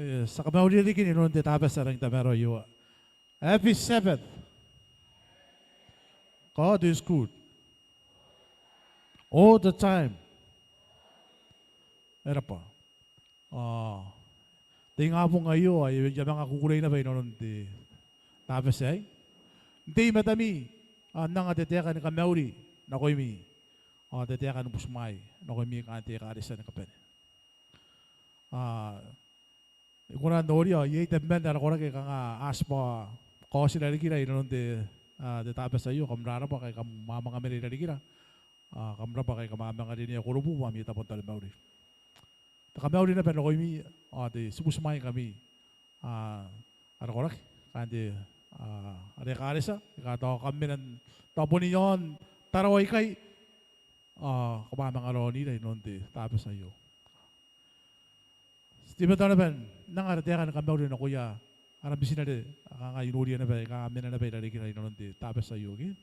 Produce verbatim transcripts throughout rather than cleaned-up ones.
E, ti a kamauri riki inanon te Tabati ae rangi n tamaroa aio. Happy Sabbath. God is good. All the time. E rab'a. Ao te ingabong aio ao I a manga kukurei naba inanon te Tabati aei n tei i matami ao n anga te taeka ni kamauri nakoimi ao te taeka ni butimwaai nakoimi kaain te ekaretia ni kabane. Ao I kona n noria ao iai tabeman ara koraki aika a tib'a kaoti irarikira inanon te, a, te Tabati aio. Kam rarab'a ngkai kam a manga mena irarikira. Ao kam rab'a ngkai kam a manga rinea korobu b'a ami tabo n taromauri. Te kamauri naba nakoimi ao ti butimwaingkami, a, ara koraki kaain te, a, ara ekaretia aika tao kam mena n tao bon iaon Tarawa ikai ao kam a manga raonira inanon te Tabati aio. Ti teimatoa naba n anga ara taeka ni kamauri nakoia ara mitinare aika kanga I noria naba aika a mena naba irarikira inanon te Tabati aio ke.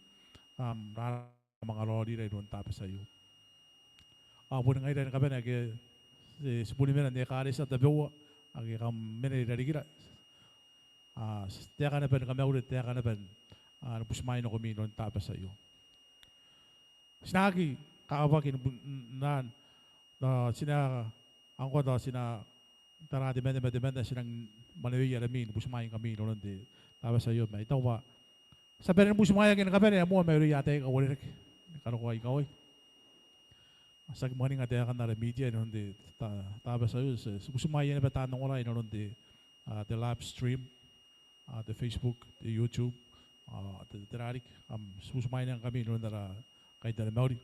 Kam rarab'a manga raonira inanon te Tabati aio. Ao boni ngaira ni kabane ake ti, ti boni mena n ekaretia tabeua ake kam mena irarikira. A, ti taeka naba ni kamauri, taeka naba n, a, ni butimwaai nakoimi inanon te Tabati aio. Ti na aki kakabwaki n, n, n, n, tao ti na, ngkoa tao ti na tara temanna ma temanna, ti nang mwanewea arami ni butimwaingkami inanon te Tabati aio ma I taku b'a ti a bane ni butimwaeaki ni kabane ae moa mairouia ataei aika uarereke ni karokoa ikawai. Ti aki mwaninga taekan ara media inanon te Ta-, Tabati aio, ti, ti butimwaea naba taan ongora inanon te, a, te live stream, a, te Facebook, te YouTube, a, te, te rariki, kam, ti butimwaeingkami inanon ara kaintaromauri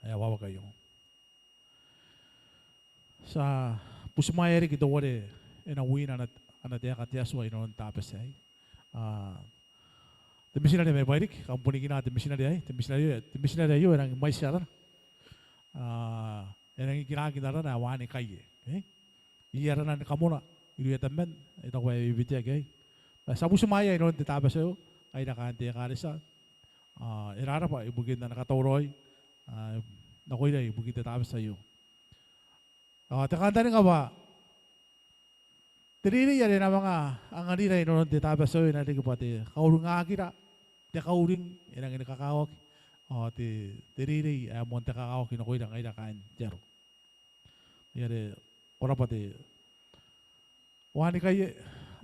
ae a wawaka aio. Ti a butimwaea riki teuare e na win ana, ana taeka te Atua inanon te Tabati aei. A, te mitinare mai Bairiki, kam bon ikina te mitinare aei, te mitinare, te mitinare aio e rangi ni mwaiti arana. A, e rangi ni kinaaki n arana ae Wanikai, e. Iai arana ni kamona irouia tabeman, I taku b'a e bibitiaki aei. Ma ti a butimwaea inanon te Tabati aio ngaira kaain te ekaretia. A, e rarab'a ibukin ana katauraoi, a, nakoira ibukin te Tabati aio. A, te kantaninga b'a te reirei are e na manga anganira inanon te Tabati aio e na riki b'a te kauringakira, te kauring, e rangi ni kakawaki. Ao te, te reirei ae moan te kakawaki nakoira ngaira kaain te aro. Ai are ko rab'a te Wanikai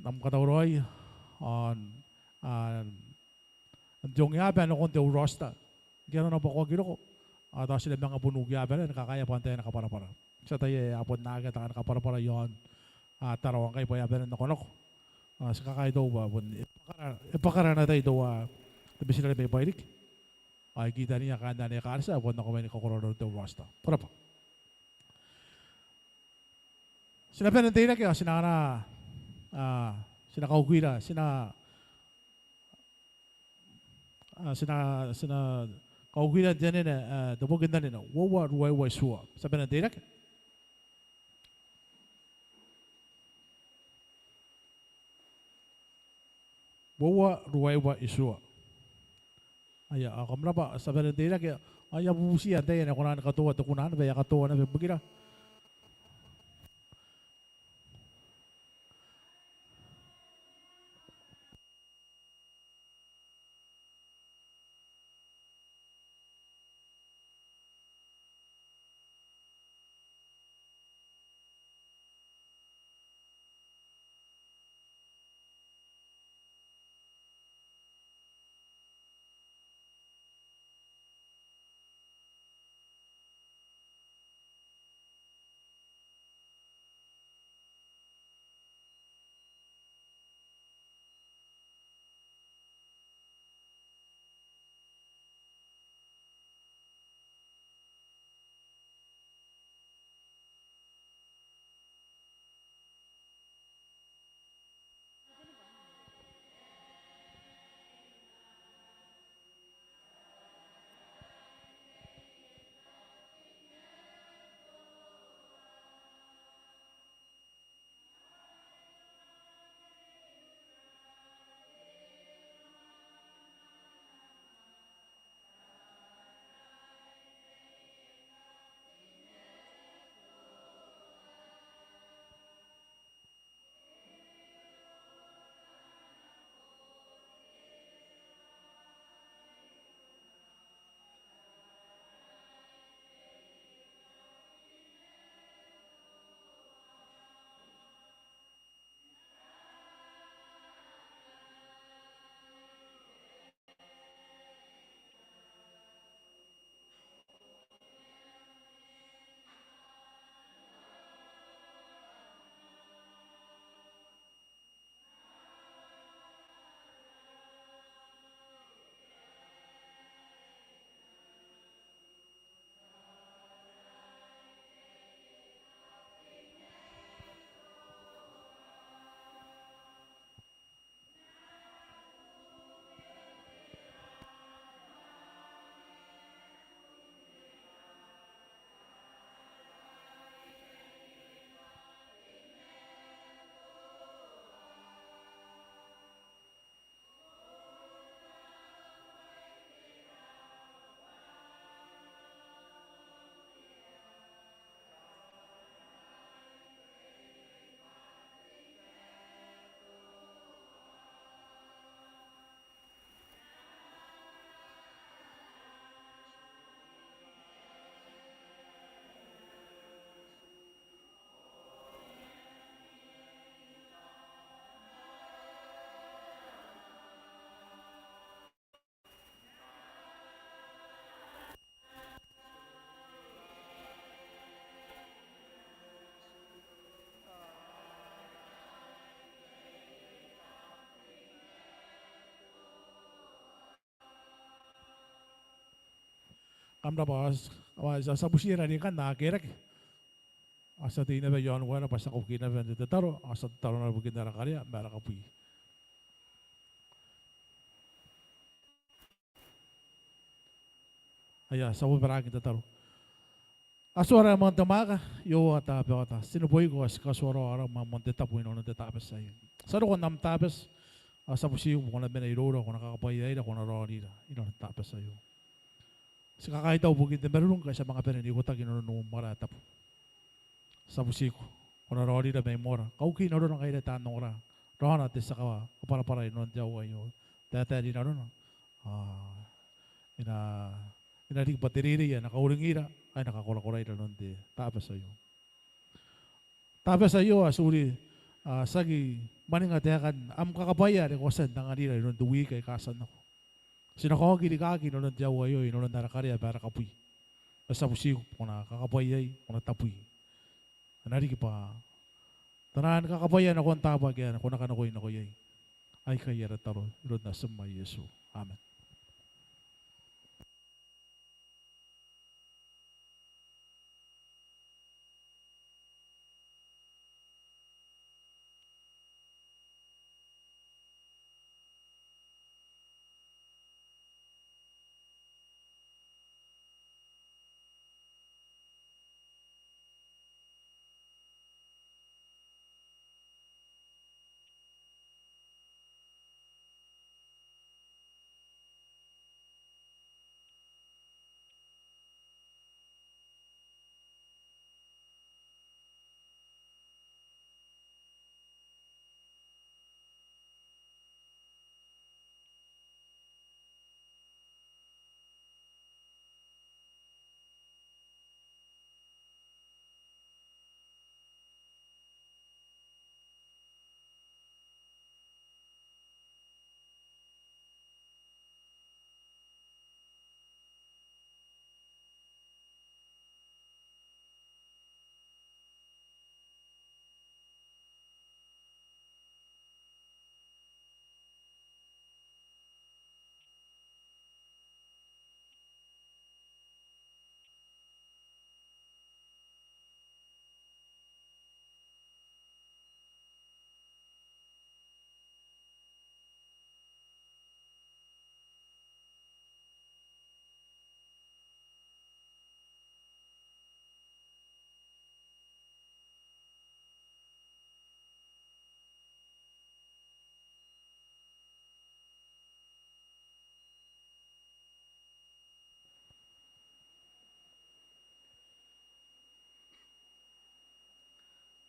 n am katauraoi ao n, a, n te ongeaba ae nakon te roster. Ngke arona bwa ko aki roko ao tao ti na manga bon ukeaba ni kakaea bwa antai ae na kabwarabwara. Ti ataia ae a bon akea taani kabwarabwara iaon, a, Tarawa ngkai bwa e a bane n nakonako. Ao ti kakaitau bwa bon e bwakara, e bwakara ana tai teuae te mitinare mai Bairiki. Ao e kitaniia kaain ana ekaretia ae bon nako mai ni kaokoro nanon te roster. Ko rabwa. Ti na bane n teirake ao ti na, a, ti na kaukia, ti na, a, ti na, ti na kaukia te anene, a, te boki n anene. Uoua, ruaiwa, itiua. Ti a bane n teirake. Uoua, ruaiwa, itiua. Aia, ao kam rabwa, ti a bane n teirake. Ao I a bubutia antai ae e na kona ni katoa te kuna anne bwa e a katoa naba ibukira. Kam rabwa. Ao ti a, ti a butiia rarikin ae a kerake. Ao ti a tei naba i aon waera bwa ti a kauki naba n te tataro, ao ti a tataro naba ibukin ara karea ma ara kabwi. Aia, ti a bobaraaki n tataro. Atuara ae moan te mwaaka, Iehova Tabaota, ti neboiko ao ti katuaraoa aram ae moan te tabu inanon te Tabati aei. Ti a roko n am Tabati, ao ti a butiiko bwa ko na mena iroura, ko na kakabwaiaira, ko na raonira inanon te Tabati aei. Ti kakaitau ibukin te marurung ngkai ti a manga bane n ikotaki inanon uum ara tabu. Ti a butiiko, ko na raonira mai moara. Kauki n arona ngaira taan ongora. Raona te tia kabwarabwara inanon te aoa aio. Taetae rinanona, ao e na, e na riki bwa te reirei ae na kauringira, ae na kakorakoraira inanon te Tabati aio. Tabati aio, a turi, a, ti aki mwaninga taekan am kakabwaia are ko a tia n anganira inanon te wiki aika a tia n nako. Ti na kaoki rikaaki inanon te aoa aio, inanon ara karea ma ara kabwi. Ao ti a butiiko, ko na kakabwaiai, ko na tabui. A na riki bwa taian kakabwaia nakon taabo ake a na, ko na kanakoi nako iai. Aikai ara tataro, iroun Natim ae Iesu. Amen.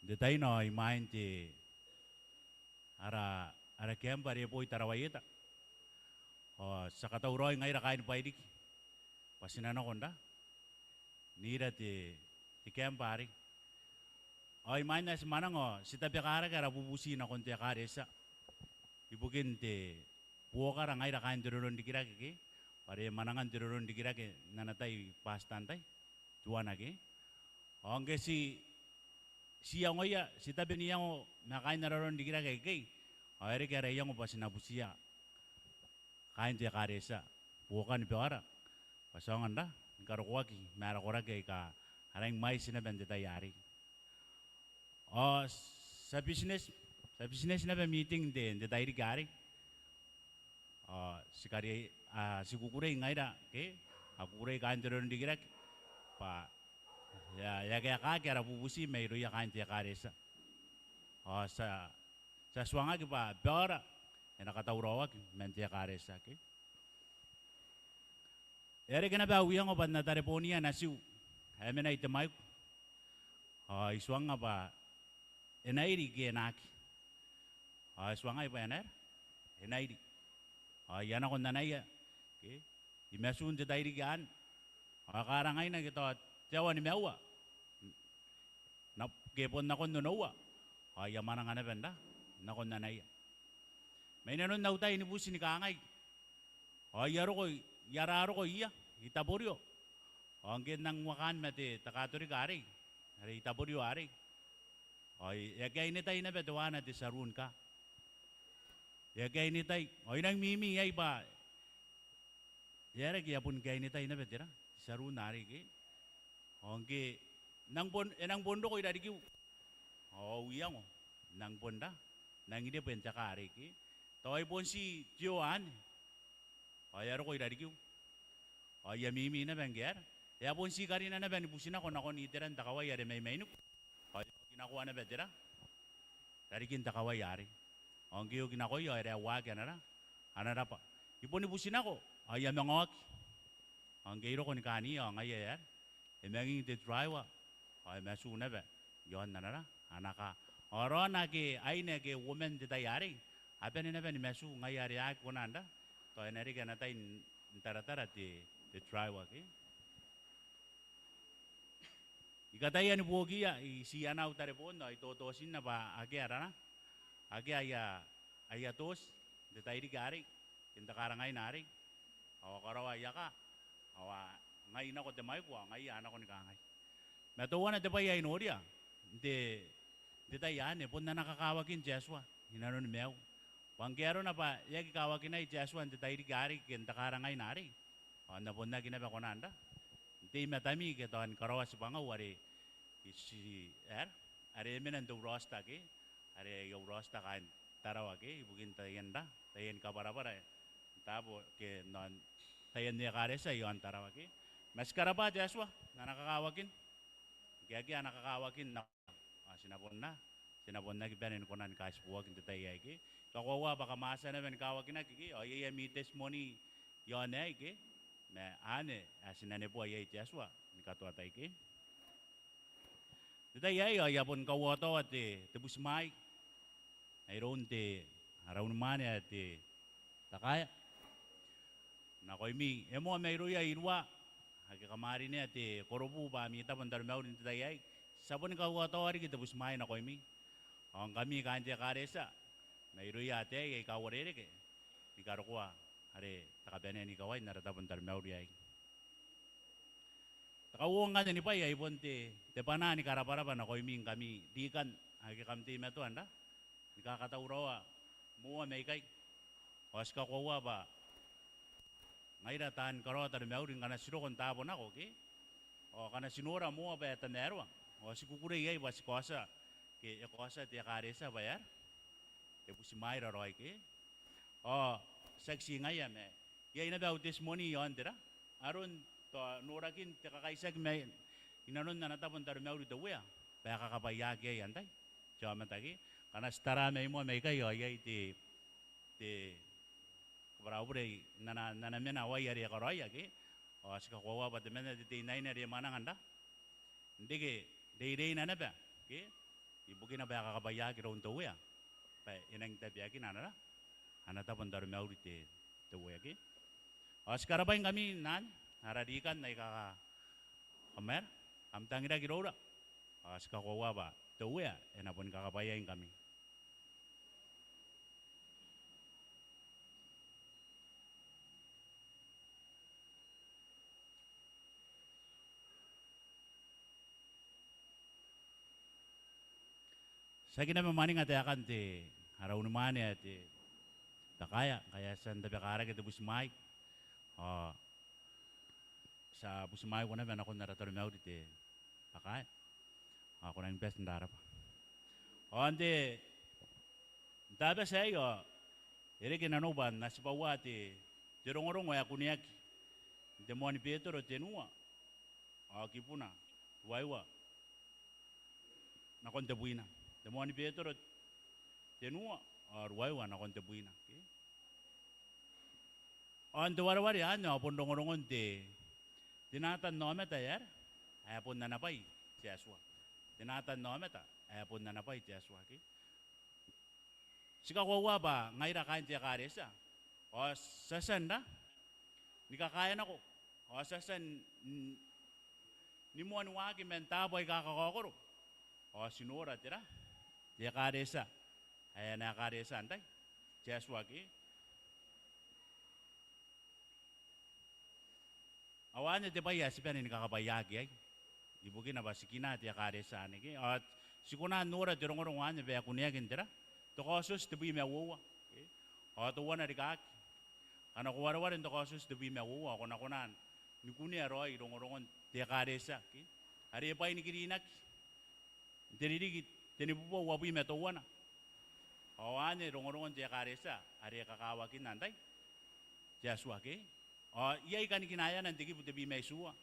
N te tai anne ao imwain te ara, ara camp are e bo i Tarawa Ieta. Ao ti a katauraoi ngaira kaain Bairiki bwa ti na nako n ra, n ira te, te camp arei. Ao imwain ae ti mwananga ao ti tabekarake ara bubuti nakon te ekaretia ibukin te buokara ngaira kaain te roronrikirake ke, bwa are mwanangan te roronrikirake n ana tai bwa ti tantai tuana ke. Ao ngke ti, ti iangoia, ti tabe n iango ma kaain ara roronrikirake ikekei, ao e reke ara iango bwa ti na butiia kaain te ekaretia buokan baoara bwa ti aonga n ra, ni karokoaki ma ara koraki aika a rangi ni mwaiti naba n te tai arei. Ao ti a business, ti a business naba meeting n te, n te tairiki arei. Ao ti kariaia, a, ti kukurei ngaira ke, a kukurei kaain te roronrikirake bwa e a, e a kaekaaki ara bubuti mairouia kaain te ekaretia. Ao ti a, ti a tuangaki bwa baora e na katauraoaki man te ekaretia ke. E a reke naba au iango bwa N na tarebonia natiu ae mena i Temaiku. Ao I tuangnga bwa e na iri ke e na aki. Ao e tuangai bwa e na era, e na iri. Ao I a nako n anaia ke, I matu n te tairiki anne. Ao e karangaina ke tao te aoa nimaua. N na, ke bon nakon onoua. Ao I a mwananga naba n ra, nakon anaia. Mai nanon au tai ni buti ni kangai, ao I a roko, I a raroko iia, I Taborio. Ao ngke N nang ua kaan ma te, te Katorika arei, are I Taborio arei, ao e a kainitai naba teuana te saloon car. E a kainitai, ao I nang mimi iai bwa e a reke, e a bon kainitai naba te ra, te te ruu arei ke. Ao ngke e nang bon, e nang bon roko irarikiu. Ao au iango, e nang bon ra, e nang rebwe n te kaa arei ke. Tao ai bon ti tio anne. Ao e a roko irarikiu. Ao I a mimi naba ngke e aera. E a bon ti karina naba ni butinako nakon iteran te kawai are maimainiku. Ao e a okinakoa naba te ra, rarikin te kawai arei. Ao ngke e okinakoia ao e raeuaki ana ra, ana raba. I boni butinako, ao I a manga oki. Ao ngke I roko ni kaania, ao ngaia e aera, e manging te driver, ao e matu naba i aon ana ra, ana kaa. Ao raona ake aine ake uoman n te tai arei, a bane naba ni matu, ngaia are a aki kona n ra, tao e na reke ana tai n taratara te, te driver ke. I kataia ni buokiia, I tii anaa au tareboon, ao I tototinna bwa akea ra, akea aia, aia tooti n te tairiki arei, ke n te karangaina arei. Ao a karaoa aia kaa, ao ngai I nako te mwaiku, ao ngaia a nako ni kangai. Ma teuana te bwai ae I noria n te, n te tai anne, bon ana kakawakin te Atua inanoni maiu. Bwa ngke arona bwa e aki kawakinai te Atua n te tairiki arei ke n te karangaina arei, ao N na bon aki naba kona n ra, n tei i matami ke tao ni karaoa tibwangau are I tii, e aera, are e mena n te Eurostar ke, are Eurostar kaain Tarawa ke, ibukin taian ra, taiani kabwarabwara n taabo ke n aon taian ekaretia i aon Tarawa ke. Ma ti karabwa te Atua n ana kakawakin. Ngke akea ana kakawakin, ao ti na bon ra, ti na bon aki bane ni kona ni kaitiboaki n te tai aei ke. I kakoaua bwa kam a tia naba ni kawakinaki ke, ao iai ami testimony i aon aei ke. Ma anne ae ti na neboa iai te Atua ni katoa tai ke. N te tai aei ao I a bon kauotaoa te, te butimwaai mairoun te, ara unimwaane ae te Takaea nakoimi. E moa mairouia irua ake kam a rinea te korobu bwa ami tabo n taromauri n te tai aei. Ti a boni kauotaoa riki te butimwaai nakoimi. Ao ngkami kaain te ekaretia mairouia ataei aika uarereke ni karokoa are te kabanea n ikawai n ara tabo n taromauri aei. Te kauoua ngkanne ni bwai ae I bon te, te bwanaa ni karabwarabwa nakoimi ngkami rikan ake kam teimatoa n ra, ni kakatauraoa moa maikai. Ao ti kakoaua bwa ngaira taan karaoa taromauri ngkana ti roko n taabo nako ke, ao ngkana ti nora moa bwa e tamaroa, ao ti kukurei iai bwa ti kaotia ke e kaotia te ekaretia bwa e aera, e butimwaai raoi ke. Ao tiaki ti ngaia ma iai naba au testimony i aon te ra, aron tao norakin te kakaitiaki mai inanon ana tabo n taromauri te Uea bwa e kakabwaiaki iai antai, te aomata ke. Ngkana ti tara mai moa maikai ao iai te, te kabwarabure n ana, n ana mena aei are e karaoia ke. Ao ti kakoaua bwa temanna te teinnaine are e mwananga n ra, n reke reireina naba ke, ibukina bwa e kakabwaiaki iroun te Uea bwa e nangi tabeakina ana ra, ana tabo n taromauri te, te Uea ke. Ao ti karabwaingkami n anne, ara rikan aika kam aera, kam tangiraki iroura. Ao ti kakoaua bwa te Uea e na boni kakabwaiaingkami. Tiaki naba mwaninga taekan te, ara unimwaane ae te Takaea, ngkai e a tia n tabeka rake te butimwaai. Ao ti a butimwaiko naba nakon ara taromauri te Takaea. Ao ko nangi bati n rabwa. Ao n te, n Tabati aei ao e reke nanou bwa N na tibwaua te, te rongorongo ae kuneaki n te moani Betero tenua ao kibuna ruaiwa nakon tebwina. Te moani Betero tenua ao ruaiwa nakon tebwina ke. Ao n te wareware anne ao bon rongorongon te, te natannaomata ae aera, ae bon ana bwai te Atua. Te natannaomata ae bon ana bwai te Atua ke. Ti kakoaua bwa ngaira kaain te ekaretia ao ti a tia n ra, ni kakaea nako, ao ti a tia n, ni moani waaki man taabo aika kakaokoro. Ao ti nora te ra, te ekaretia ae ana ekaretia antai, te Atua ke. Ao anne te bwai ae ti bane ni kakabwaiaki iai, ibukina bwa ti kina te ekaretia anne ke. Ao ti kona n nora te rongorongo anne bwa e kuneaki n te ra, te Kaotioti tebwi ma uoua ke. Ao teuana rikaaki, ngkana ko wareware n te Kaotioti tebwi ma uoua ao ko na kona n ni kunea raoi rongorongon te ekaretia, ke? Are e bwainikirinaki n te ririki tenibubua uabwi ma teuana. Ao anne rongorongon te ekaretia are e kakawakinna antai? Te Atua, ke? Ao iai kanikinaeana n te kibu tebwi ma itiua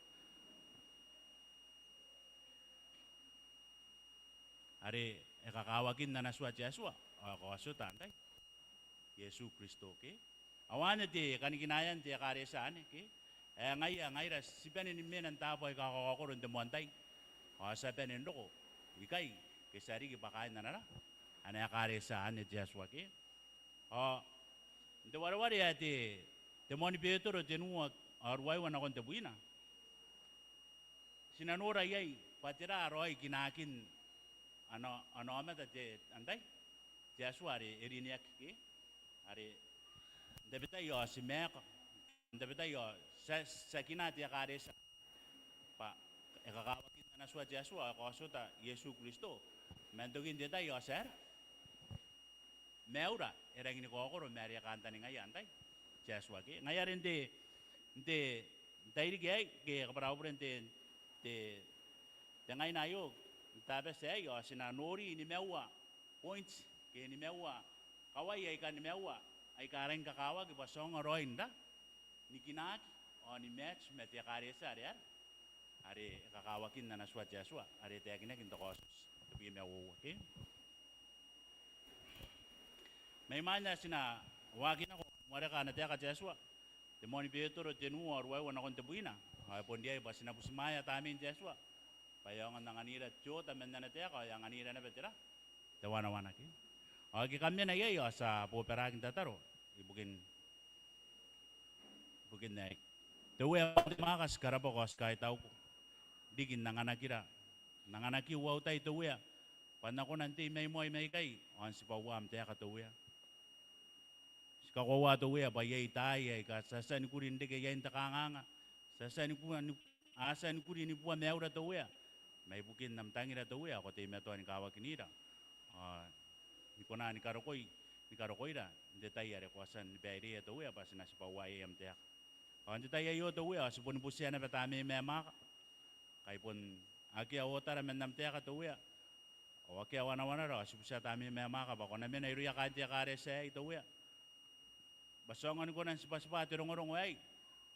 are e kakawakinna ana tua te Atua ao e kaotiota antai? Iesu Kristo, ke? Ao anne te kanikinaean te ekaretia anne, ke? Ae ngaia, ngaira ti bane ni mena n taabo aika kakaokoro n te moan tai. Ao ti a bane n roko ikai ke ti a riki bwa kaain ana ra, ana ekaretia anne te Atua, ke? Ao n te wareware ae te, te moani Betero tenua ao ruaiwa nakon tebwina, ti na nora iai bwa tera raoi kinaakin ana, ana aomata te, antai? Te Atua are e rineaki, ke? Are n tabetai ao ti maeka, n tabetai ao ti a, ti a kina te ekaretia bwa e kakawakinna ana tua te Atua ao e kaotiota Iesu Kristo. Ma n tokin te tai ao ti aera? Maiura e rangi ni kaokoro ma are e kantaningaia antai? Te Atua, ke? Ngaia are n te, n te, n tairiki aei ke kabwarabure n te, te, te ngaina aio, n Tabati aei ao ti na nori nimaua points ke nimaua kawai aika nimaua aika rangi ni kakawaki bwa ti aonga raoi n ra, ni kinaaki ao ni match ma te ekaretia are aera? Are e kakawakinna ana tua te Atua are e taekinaki n te Kaotioti tebwi ma uoua, ke? Mai mwain ae ti na waaki nako n wareka ana taeka te Atua, te moani Betero tenua ao ruaiwa nakon tebwina, ao e bon riai bwa ti na butimwaea Tamnein te Atua bwa e aonga n anganira te oota man ana taeka ao e anganira naba te ra, te wanawana, ke? Ao ike kam mena iai ao ti a bobaraki n tataro ibukin, ibukin aei. Te Uea ae te mwaaka, ti karabwako ao ti kaitauko riki n anganakira, n anganakiu au tai te Uea bwa N na kona n tei mai moa mai ikai ao n tibwaua am taeka te Uea. Ti kakoaua te Uea bwa iai taai aika ti a tia ni kuri n reke iai n te kanganga, ti a tia ni ku-, ni, a tia ni kuri ni bua maiura te Uea. Ma ibukin am tangira te Uea ao ko teimatoa ni kawakinira ao ni kona ni karokoi, ni karokoira n te tai are ko a tia ni baireia te Uea bwa ti na tibwaua iai am taeka. Ao n te tai aio te Uea ao ti boni butia naba Tamneim ae mwaaka, kai bon akea ootara man am taeka te Uea ao akea wanawanara, ao ti butia Tamneim ae mwaaka bwa ko na mena irouia kaain te ekaretia aei te Uea bwa ti aonga ni kona n tibwatibwa te rongorongo aei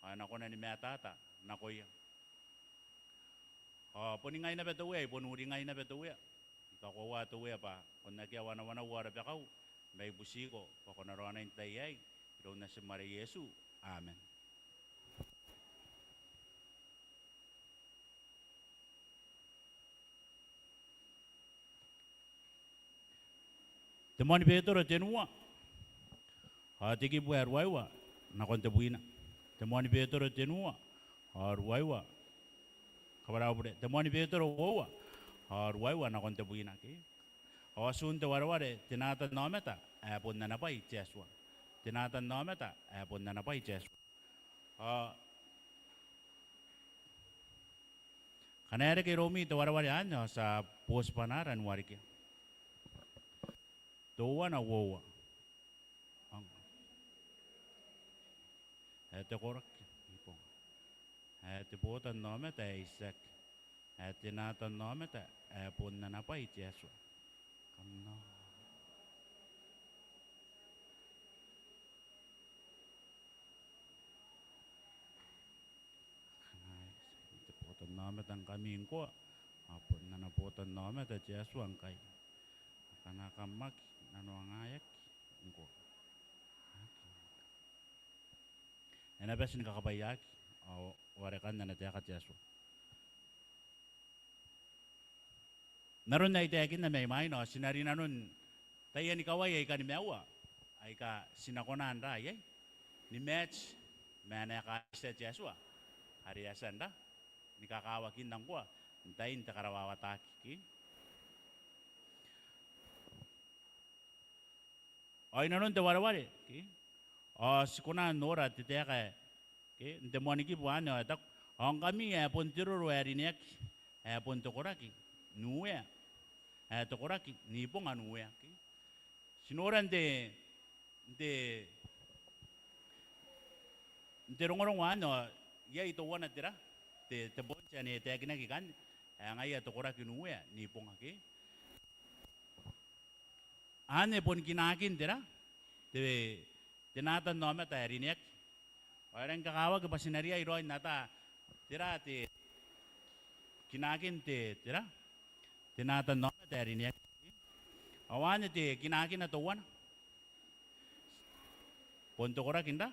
ao e na kona ni mataata nakoia. Ao boni ngai naba te Uea, I bon uringai naba te Uea. I kakoaua te Uea bwa ko na akea wanawanau ao rabakau, ma I butiko bwa ko na raonai n te tai aei, iroun Natim are Iesu. Amen. Te moani Betero tenua ao te kibu ae ruaiwa nakon tebwina. Te moani Betero tenua ao ruaiwa, kabwara au bure, te moani Betero uoua ao ruaiwa nakon tebwina, ke? Ao atun te wareware, te natannaomata ae bon ana bwai te Atua. Te natannaomata ae bon ana bwai te Atua. Ao ngkana e reke iroumi te wareware anne ao ti a boti bwanaara ni warekia. Teuana uoua. Ae te koraki, ibonga. Ae te botannaomata ae itiaki. Ae te natannaomata ae bon ana bwai te Atua. Kam na Akana te botannaomata ngkami ngkoa, ao bon ana botannaomata te Atua ngkai. Akana kam aki nanoangaaki ngkoa. E na bati ni kakabwaiaaki ao warekan ana taeka te Atua. N aron ae I taekinna mai mwaina ao ti na rinanon taian ikawai aika nimaua aika ti na kona n ra iai, ni match ma ana ekaretia te Atua are e a tia n ra, ni kakawakinna ngkoa n tain te karawawataki, ke? Ao inanon te wareware, ke, ao ti kona n nora te taeka ae, ke, n te moani kibu anne ao e taku, ao ngkami ae bon te roro ae rineaki, ae bon te koraki n uea, ae te koraki n ibonga n uea, ke. Ti nora n te, n te, n te rongorongo anne ao iai teuana te ra, te, te boonti ane e taekinaki ikanne, ae ngaia te koraki n uea n ibonga ke. Anne bon kinaakin te ra, te, te natannaomata ae rineaki. Ao e rangi kakawaki bwa ti na riai raoi n ata te ra, te kinaakin te, te ra, te natannaomata ae rineaki. Ao anne te kinaakina teuana. Bon te koraki n ra,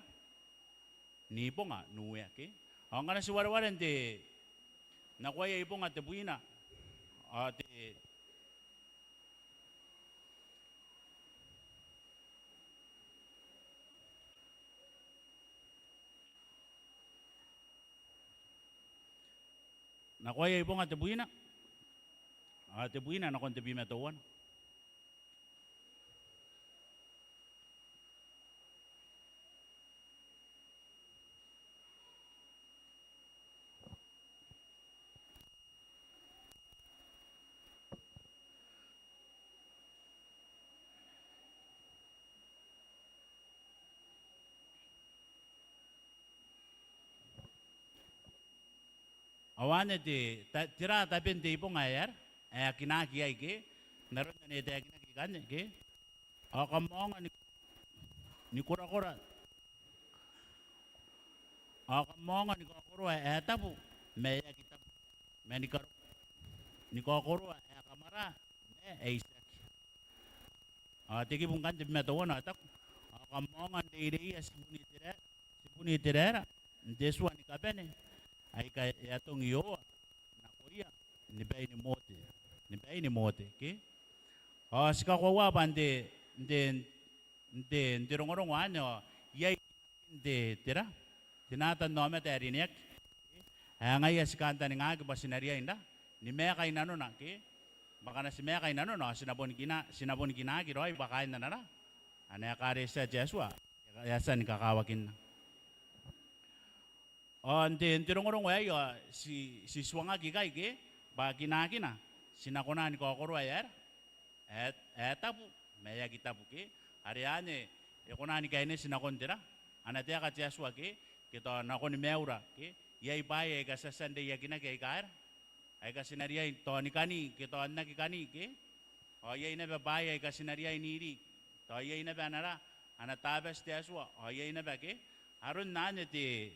n ibonga n uea ke. Ao ngkana ti wareware n te, nakoaia ibonga tebwina, ao te, nakoaia ibonga tebwina, ao tebwina nakon tebwi ma teuana. Ao anne te, ta, tera taben te ibonga ae aera, ae a kinaaki iai ke, n aron ane e taekinaki ikanne ke. Ao kam aonga ni, ni korakora. Ao kam aonga ni kaokoroa ae tabu ma ae aki tabu, ma ni karo, ni kaokoroa ae kamwara ma ae itiaki. Ao te kibu ngkanne tebwi ma teuana ao e taku, ao kam aonga n reireia tibun Itera, tibun Iteraera n te tua ni kabane aika e atongi Iehova nakoia ni baini Mote, ni baini Mote ke. Ao ti kakoaua bwa n te, n te, n te, n te rongorongo anne ao iai n te, tera, te natannaomata ae rineaki, ae ngaia ti kantaningaaki bwa ti na riai n ra, ni maeka i nanona ke. Bwa ngkana ti maeka i nanona ao ti na boni kina, ti na boni kinaaki raoi bwa kaain ana ra, ana ekaretia te Atua, e a tia ni kakawakinna. Ao n te, n te rongorongo aei ao ti, ti tuangaki ikai ke, bwa kinaakina ti na kona ni kaokoroa ae aera, ae, ae tabu ma ae aki tabu ke. Are anne e kona ni kaineti nakon tera, ana taeka te Atua ke, ke tao nakoni maiura ke. Iai bwaai aika ti a tia n reiakinaki aika aera, aika ti na riai tao ni kani ke tao n aki kani ke. Ao iai naba bwaai aika ti na riai n iri, tao iai naba ana ra, ana Tabati te Atua, ao iai naba ke. Aron anne te,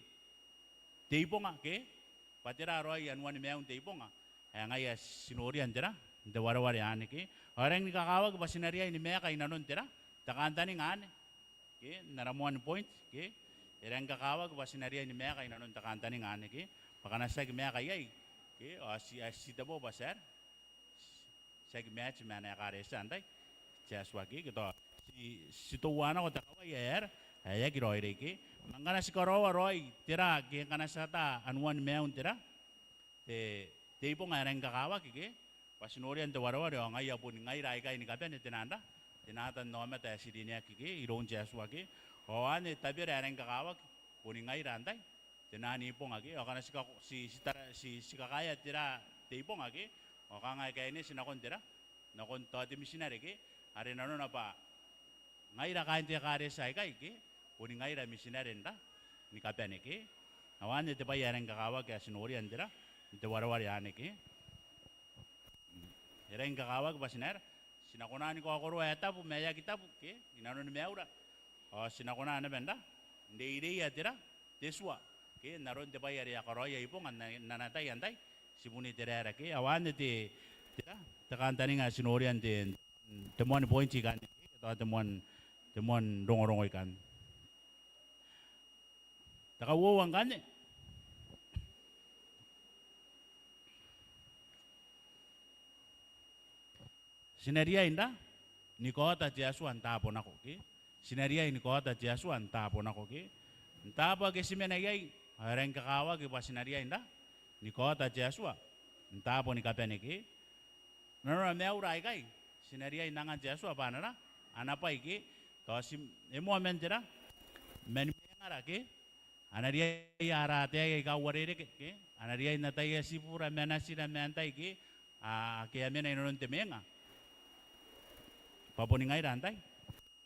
te ibonga ke, bwa tera raoi anuan maiun te ibonga ae ngaia ti noria n tera, n te wareware anne ke. Ao e rangi ni kakawaki bwa ti na riai ni maeka i nanon tera, te kantaninga anne ke, n ara moan point ke. E rangi kakawaki bwa ti na riai ni maeka i nanon te kantaninga anne ke. Bwa ngkana ti aki maeka iai ke, ao ti, a, ti tebo bwa ti aera, ti aki mati ma ana ekaretia antai, te Atua ke. Ke tao ti, ti teuanako te kawai ae aera, ae aki raoiroi ke. Ma ngkana ti karaoa raoi tera ke, ngkana ti ata anuan maiun tera, te, te ibonga ae rangi kakawaki ke, bwa ti noria n te wareware ao ngaia boni ngaira aikai ni kabane te naan ra, te natannaomata ae ti rineaki ke, iroun te Atua ke. Ao anne tabera ae rangi kakawaki, boni ngaira antai, te naan ibonga ke. Ao ngkana ti ka, ti, ti tara, ti, ti kakaea tera, te ibonga ke, ao kanga e kaineti nakon tera, nakon tao te mitinare ke. Are nanona bwa ngaira kaain te ekaretia aikai ke, boni ngaira mitinare n ra, ni kabane ke. Ao anne te bwai ae rangi kakawaki ae ti noria n tera, n te wareware anne ke. E rangi kakawaki bwa ti na aera, ti na kona ni kaokoroa ae tabu ma ae aki tabu ke, i nanoni maiura. Ao ti na kona naba n ra, n reireia tera, te tua ke, n aron te bwai are a karaoia ibonga n, n ana tai antai, tibun Iteraera ke. Ao anne te, tera, te kantaninga ae ti noria n te, te moan point ikanne ke, tao te moan, te moan rongorongo ikanne. Te kauoua ngkanne. Ti na riai n ra, ni kaota te Atua n taabo nako ke. Ti na riai ni kaota te Atua n taabo nako ke. N taabo ake ti mena iai, ao e rangi kakawaki bwa ti na riai n ra, ni kaota te Atua n taabo ni kabane ke. Nanona maiura aikai, ti na riai n angan te Atua bwa ana ra, ana bwai ke. Tao ti, e moa man tera, man mwengara ke. A na riai ara ataei aika uarereke ke. A na riai n ataia tibura ma natira ma antai ke, a, ake a mena i nanon te mwenga. Bwa boni ngaira antai,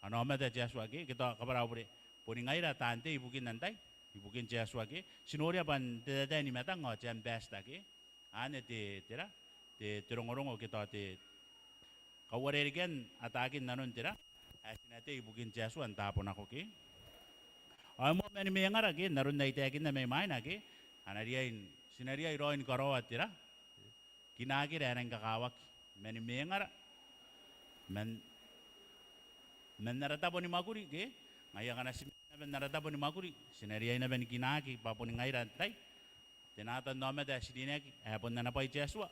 ana aomata te Atua ke, ke tao kabwara au bure, boni ngaira taan tei ibukin antai, ibukin te Atua ke. Ti noria bwa n te taetae ni matang ao te ambassador ke. Anne te, tera, te, te rongorongo ke tao te kauarerekean ataakin nanon tera ae ti na tei ibukin te Atua n taabo nako ke. Ao e moa mani mwengara ke, n aron ae I taekinna mai mwaina ke, a na riai n, ti na riai raoi ni karaoa tera, kinakira ae rangi kakawaki mani mwengara man, man ara tabo ni mwakuri ke. Ngaia ngkana ti mena naba n ara tabo ni mwakuri, ti na riai naba ni kinaki bwa boni ngaira antai te natannaomata ae ti rineaki ae bon ana bwai te Atua.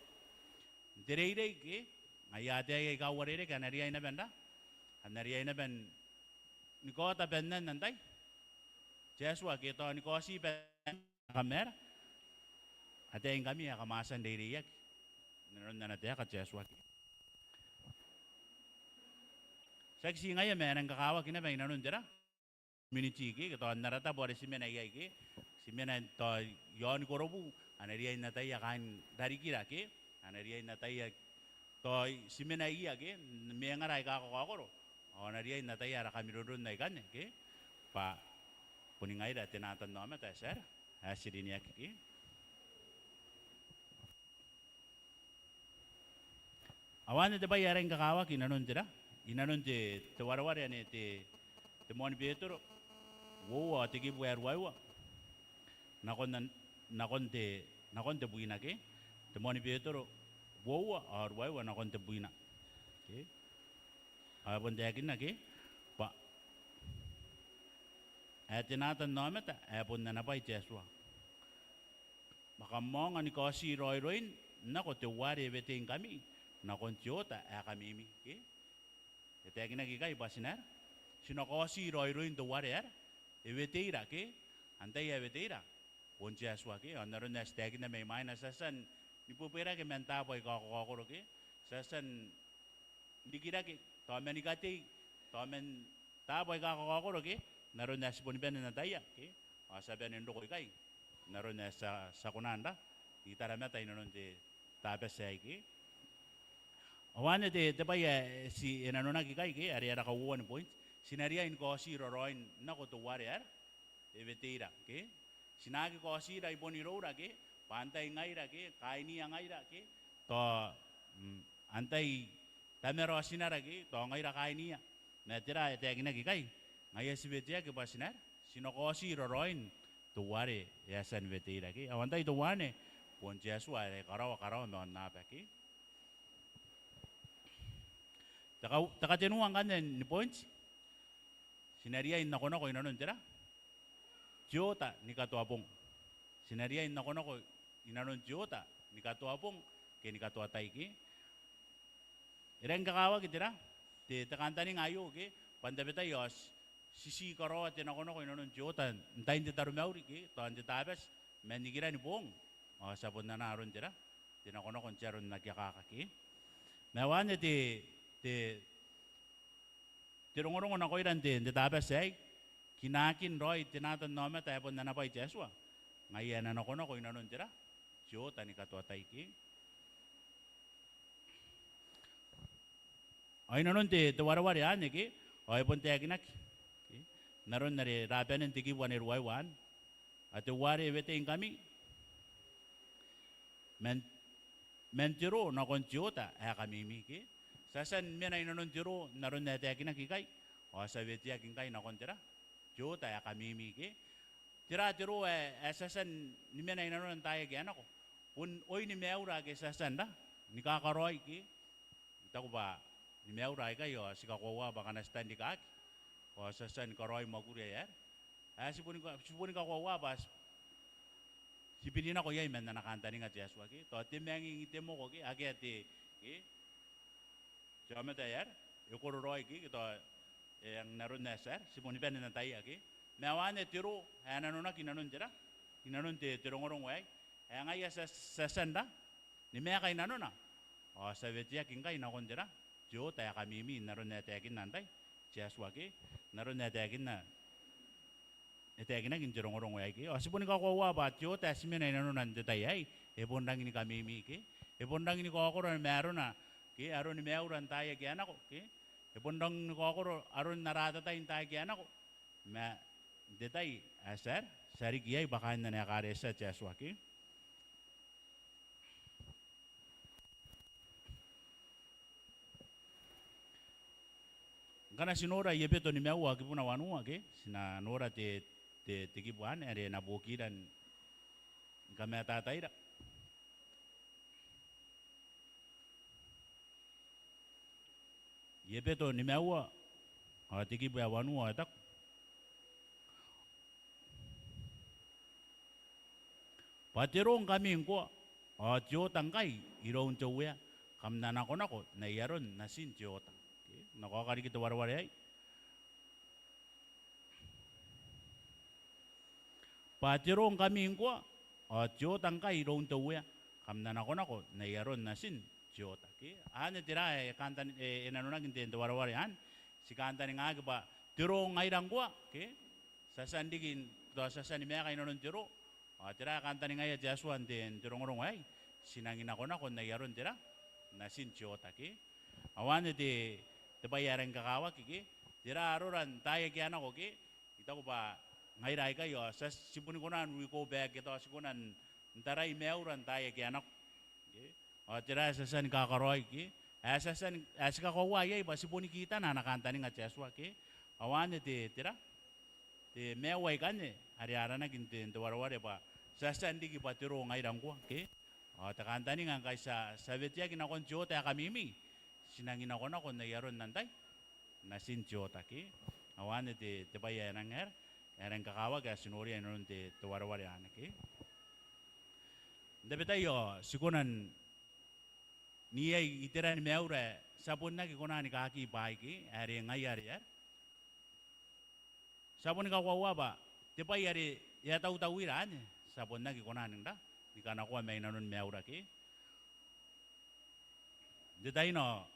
N te reirei ke, ngaia ataei aika uarereke a na riai naba n ra, a na riai naba ni kaota bannan antai te Atua ke, tao ni kaoti bannan ae kam aera, ataeingkami ae kam a tia n reireiaki n nanon ana taeka te Atua ke. Tiaki ti ngaia ma e rangi kakawaki naba i nanon tera community ke, ke tao n ara tabo are ti mena iai ke. Ti mena tao i aon korobu, a na riai n ataia kaain rarikira ke, a na riai n ataia tao ti mena iai ke, n mwengara aika kakaokoro, ao a na riai n ataia ara kamironron aikanne ke, bwa boni ngaira te natannaomata ae ti aera, ae ti rineaki ke. Ao anne te bwai ae rangi kakawaki i nanon tera, i nanon te, te wareware anne te, te moan Betero uoua ao te kibu ae ruaiwa nakon, nakon te, nakon tebwina ke. Te moan Betero uoua ao ruaiwa nakon tebwina ke. Ao e bon taekinna ke, bwa ae te natannaomata ae bon ana bwai te Atua, ma kam aonga ni kaoti raoiroin nako teuare e weteingkami nakon te oota ae kamimi ke. E taekinaki ikai bwa ti na aera, ti na kaoti raoiroin teuare aera e weteira ke. Antai ae weteira? Bon te Atua ke. Ao n aron ae ti taekinna mai mwaina, ti a tia ni bwebwerake man taabo aika kakaokoro ke. Ti a tia n rikirake tao mani katei, tao man taabo aika kakaokoro ke, n aron ae ti boni bane n ataia ke. Ao ti a bane n roko ikai n aron ae ti a, ti a kona n ra, n itaramata i nanon te Tabati aei ke. Ao anne te, te bwai ae ti, e nanonaki ikai ke, are ara kauoua ni point. Ti na riai ni kaoti raoiroin nako teuare aera e weteira ke. Ti na aki kaotira i bon iroura ke, bwa antai ngaira ke, kainiia ngaira ke, tao, mm, antai tamara ao tinara ke, tao ngaira kainiia. Ma tera ae taekinaki ikai? Ngaia ti weteaki bwa ti na aera, ti na kaoti raoiroin teuare e a tia ni weteira ke. Ao antai teuanne? Bon te Atua are karaoa, karaoa ma aonnaba ke. Te ka, te katenua ngkanne ni point. Ti na riai n nakonako i nanon tera? Te oota ni katoa bong. Ti na riai n nakonako i nanon te oota ni katoa bong ke ni katoa tai ke. E rangi kakawaki tera, te, te kantaninga aio ke, bwa n tabetai ao ti, ti, ti karaoa te nakonako i nanon te oota n tain te taromauri ke, tao n te Tabati, ma n nikirani boong ao ti a bon anaa aron tera, te nakonako n te aro n aki akaka ke. Ma ao anne te, te, te rongorongo nakoira n te, n te Tabati aei, kinaakin raoi te natannaomata ae bon ana bwai te Atua, ngaia ae na nakonako i nanon tera, te oota ni katoa tai ke. Ao i nanon te, te wareware anne ke, ao e bon taekinaki ke, n aron are ra banen te kibu ae ruaiwa anne. Ao teuare e weteingkami man, man te roo nakon te oota ae kamimi ke. Ti a tia ni mena i nanon te roo n aron ae taekinaki ikai, ao ti a weteaki ngkai nakon tera, te oota ae kamimi ke. Tera te roo ae, ae ti a tia ni mena i nanona n taai ake a nako? Bon oin maiura ake ti a tia n ra, ni kakaraoi ke. I taku bwa ni maiura aikai ao ti kakoaua bwa ngkana ti tanrikaaki ao ti a tia ni karaoi mwakuri ae aera, ae ti boni ka, ti boni kakoaua bwa ti, ti biri nako iai man ana kantaninga te Atua ke. Tao te manging, te moko ke, akea te, ke, te aomata ae aera, e kororaoi ke, ke tao e ang n aron ae ti aera, ti boni bane n ataia ke. Ma ao anne te roo ae nanonaki i nanon tera, i nanon te, te rongorongo aei, ae ngaia ti a, ti a tia n ra, ni maeka i nanona ao ti a weteaki ngkai nakon tera, te oota ae kamimi, n aron ae taekinna antai, te Atua ke, n aron ae taekinna, e taekinaki n te rongorongo aei ke. Ao ti boni kakoaua bwa te oota ae ti mena i nanona n te tai aei, e bon rangi ni kamimi ke. E bon rangi ni kaokoro ma arona ke, aron maiura n taai ake a nako ke. E bon rangi ni kaokoro aron ara atatai n taai ake a nako. Ma n te tai ae ti a, ti a riki iai bwa kaain ana ekaretia te Atua ke. Ngkana ti nora I-Ebeto nimaua ao kibuna wanua ke, ti na nora te, te, te kibu anne are e na buokira ni kamatataira. I-Ebeto nimaua ao te kibu ae wanua ao e taku bwa te roo ngkami ngkoa ao te oota ngkai iroun te Uea, kam na nakonako n ai aron natin te oota. Ke, N na kaoka riki te wareware aei. Bwa te roo ngkami ngkoa ao te oota ngkai iroun te Uea, kam na nakonako n ai aron natin te oota. Ke, anne tera ae kantan-, e, e nanonaki n te, n te wareware anne. Ti kantaningaaki bwa te roo ngaira ngkoa ke, ti a tia n riki, tao ti a tia ni maeka inanon te roo. Ao tera ae kantaningaia te Atua n te, n te rongorongo aei? Ti nangi nakonako n ai aron tera? Natin te oota ke. Ao anne te, te bwai ae rangi kakawaki ke. Tera arora n taai ake a nako ke, I taku bwa ngaira aikai ao ti a, ti boni kona n recall back ke tao ti kona n, n tarai maiura n taai ake a nako. Ke? Ao tera ae ti a tia ni kakaraoi ke, ae ti a tia ni, ae ti kakoaua iai bwa ti boni kitana ana kantaninga te Atua ke. Ao anne te, tera? Te maiu aikanne are aranaki n te, n te wareware bwa ti a tia n riki bwa te roo ngaira ngkoa ke. Ao te kantaninga ngkai ti a, ti a weteaki nakon te oota ae kamimi, ti nangi nakonako n ai aron antai? Natin te oota ke. Ao anne te, te bwai ae nang aera, ae nang kakawaki ae ti noria inanon te, te wareware anne ke. N tabetai ao ti kona n iai iteran maiura ae ti a bon aki kona ni kaaki bwaai ke, are ngaia are aera, ti a boni kakoaua bwa te bwai are e a tautauira anne ti a bon aki kona n ra, ni kanakoa mai nanon maiura ke. N te tai anne ao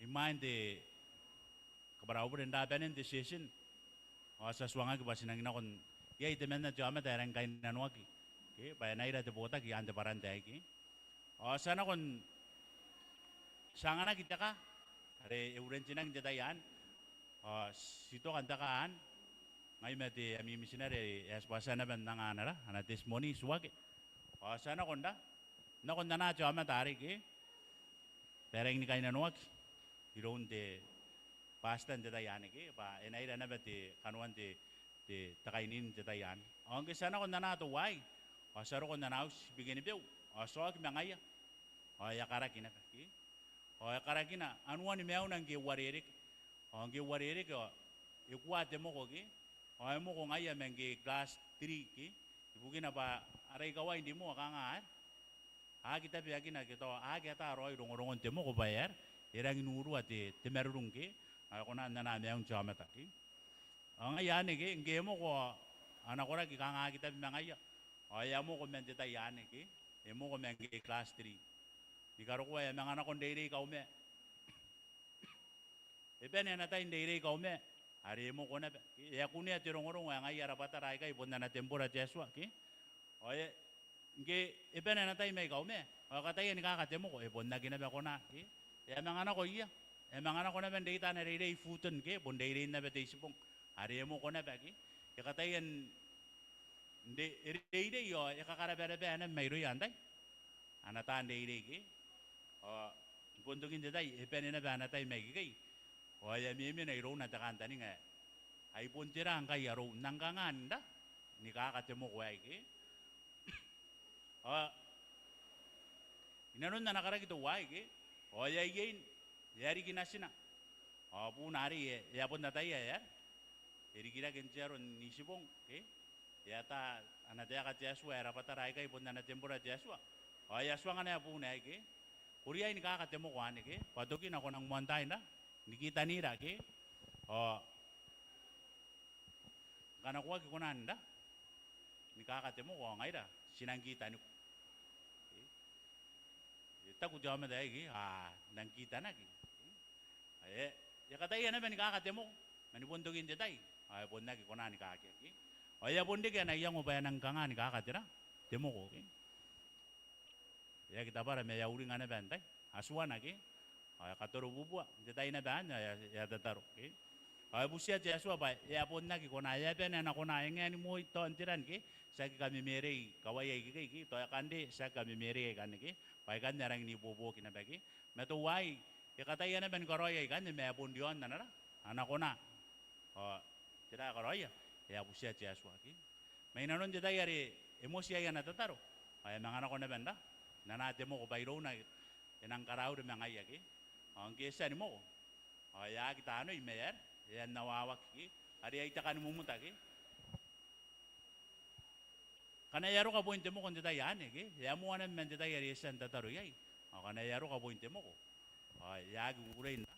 imwain te kabwarabure n ra banen te session ao ti a tuangaki bwa ti nangi nako n iai temanna te aomata ae rangi kainnanoaki ke, bwa e na ira te botaki iaan te bwaranta aei ke. Ao ti a nako n, ti a anganaki te kaa are e urentinaki n te tai anne. Ao ti toka n te kaa anne ngai ma te ami mitinare ae ti bwatia naba n anga ana ra, ana testimony, Tuake. Ao ti a nako n ra, nako n anaa te aomata arei ke, bwa e rangi ni kainnanoaki iroun te pastor n te tai anne ke, bwa e na ira naba te kanoan te, te, te kainin n te tai anne. Ao ngke ti a nako n anaa teuaei ao ti a roko n ana auti Bikenibeu ao ti a oki ma ngaia. Ao e a karaki naba ke. Ao e karakina anuani maiuna ngke e uarereke. Ao ngke e uarereke ao e kua te moko ke. Ao e moko ngaia man ngke class three ke. Ibukina bwa ara ikawai n rimoa kanga aera, a aki tabeakina ke tao a aki ata raoi rongorongon te moko bwa e aera, e rangi n urua te, te marurung ke. Ao e kona n anaa maiun te aomata ke. Ao ngaia anne ke, ngke e moko ao ana koraki kanga aki tabe ma ngaia. Ao e a moko man te tai anne ke, e moko man ngke class three. Ni karokoa e a manga nako n reirei Kauma. E bane ana tai n reirei Kauma are e moko naba. E a kunea te rongorongo ae ngaia rabwatara aikai bon ana tembora te Atua ke. Ao e, ngke e bane ana tai mai Kauma ao e kataia ni kaaka te moko, e bon aki naba kona ke. E a manga nako ia, e a manga nako naba n reita ana reirei i Fulton ke, bon reirein naba te Itibong. Are e moko naba ke. E kataia n, n re, e reirei ao e kakarabaraba naba mairouia antai, ana taan reirei ke. Ao i bon tokin te tai e bane naba ana tai mai ikekei. Ao e a memena irouna te kantaninga ae, ai bon tera ngkai arou, N nang kanga n ra, ni kaaka te moko aei ke. Ao i nanon ana karaki teuaei ke, ao e a iein, e a riki natina. Ao buuna arei e, e a bon ataia ae aera, e rikirake n te aro n Itibong ke. E ata ana taeka te Atua ae rabwatara aikai bon ana tembora te Atua. Ao e a tuanga naba buuna aei ke, ko riai ni kaaka te moko anne ke, bwa tokina ko nang moantaai n ra, ni kitanira ke. Ao ngkana ko aki kona n ra, ni kaaka te moko ao ngaira ti nang kitaniko. E taku te aomata aei ke, a, N nang kitanaki. Ae e a kataia naba ni kaaka te moko, ma ni bon tokin te tai ao e bon aki kona ni kaakea ke. Ao e a bon reke ana iango bwa e nang kanga ni kaaka te ra, te moko ke. E aki tabara ma e a uringa naba antai, Atuana ke. Ao e a katorobubua n te tai naba anne ao e a, e a tataro ke. Ao e butia te Atua bwa e a bon aki kona, e a bane ana kona, e ngae ni moi tao n te ran ke, ti aki kamemerei kawaia ikekei ke, tao e kan ree, ti aki kamemerei aikanne ke, bwa aikanne a rangi n ibuobuoki naba ke. Ma teuaei, e kataia naba ni karaoia aikanne, ma e bon riaon ana ra, ana kona. Ao tera ae karaoia? E a butia te Atua ke. Ma inanon te tai are e moti iai ana tataro, ao e a manga nako naba n ra, n anaa te moko bwa irouna e nang karaure ma ngaia ke. Ao ngke e tia ni moko, ao e a aki tanoi ma e aera, e a n awawaki ke, are ai te kani mumuta ke. Ngkana e a roka boin te moko n te tai anne ke, e a moa naba man te tai are e tia n tataro iai. Ao ngkana e a roka boin te moko, ao e a aki kukurei n ra,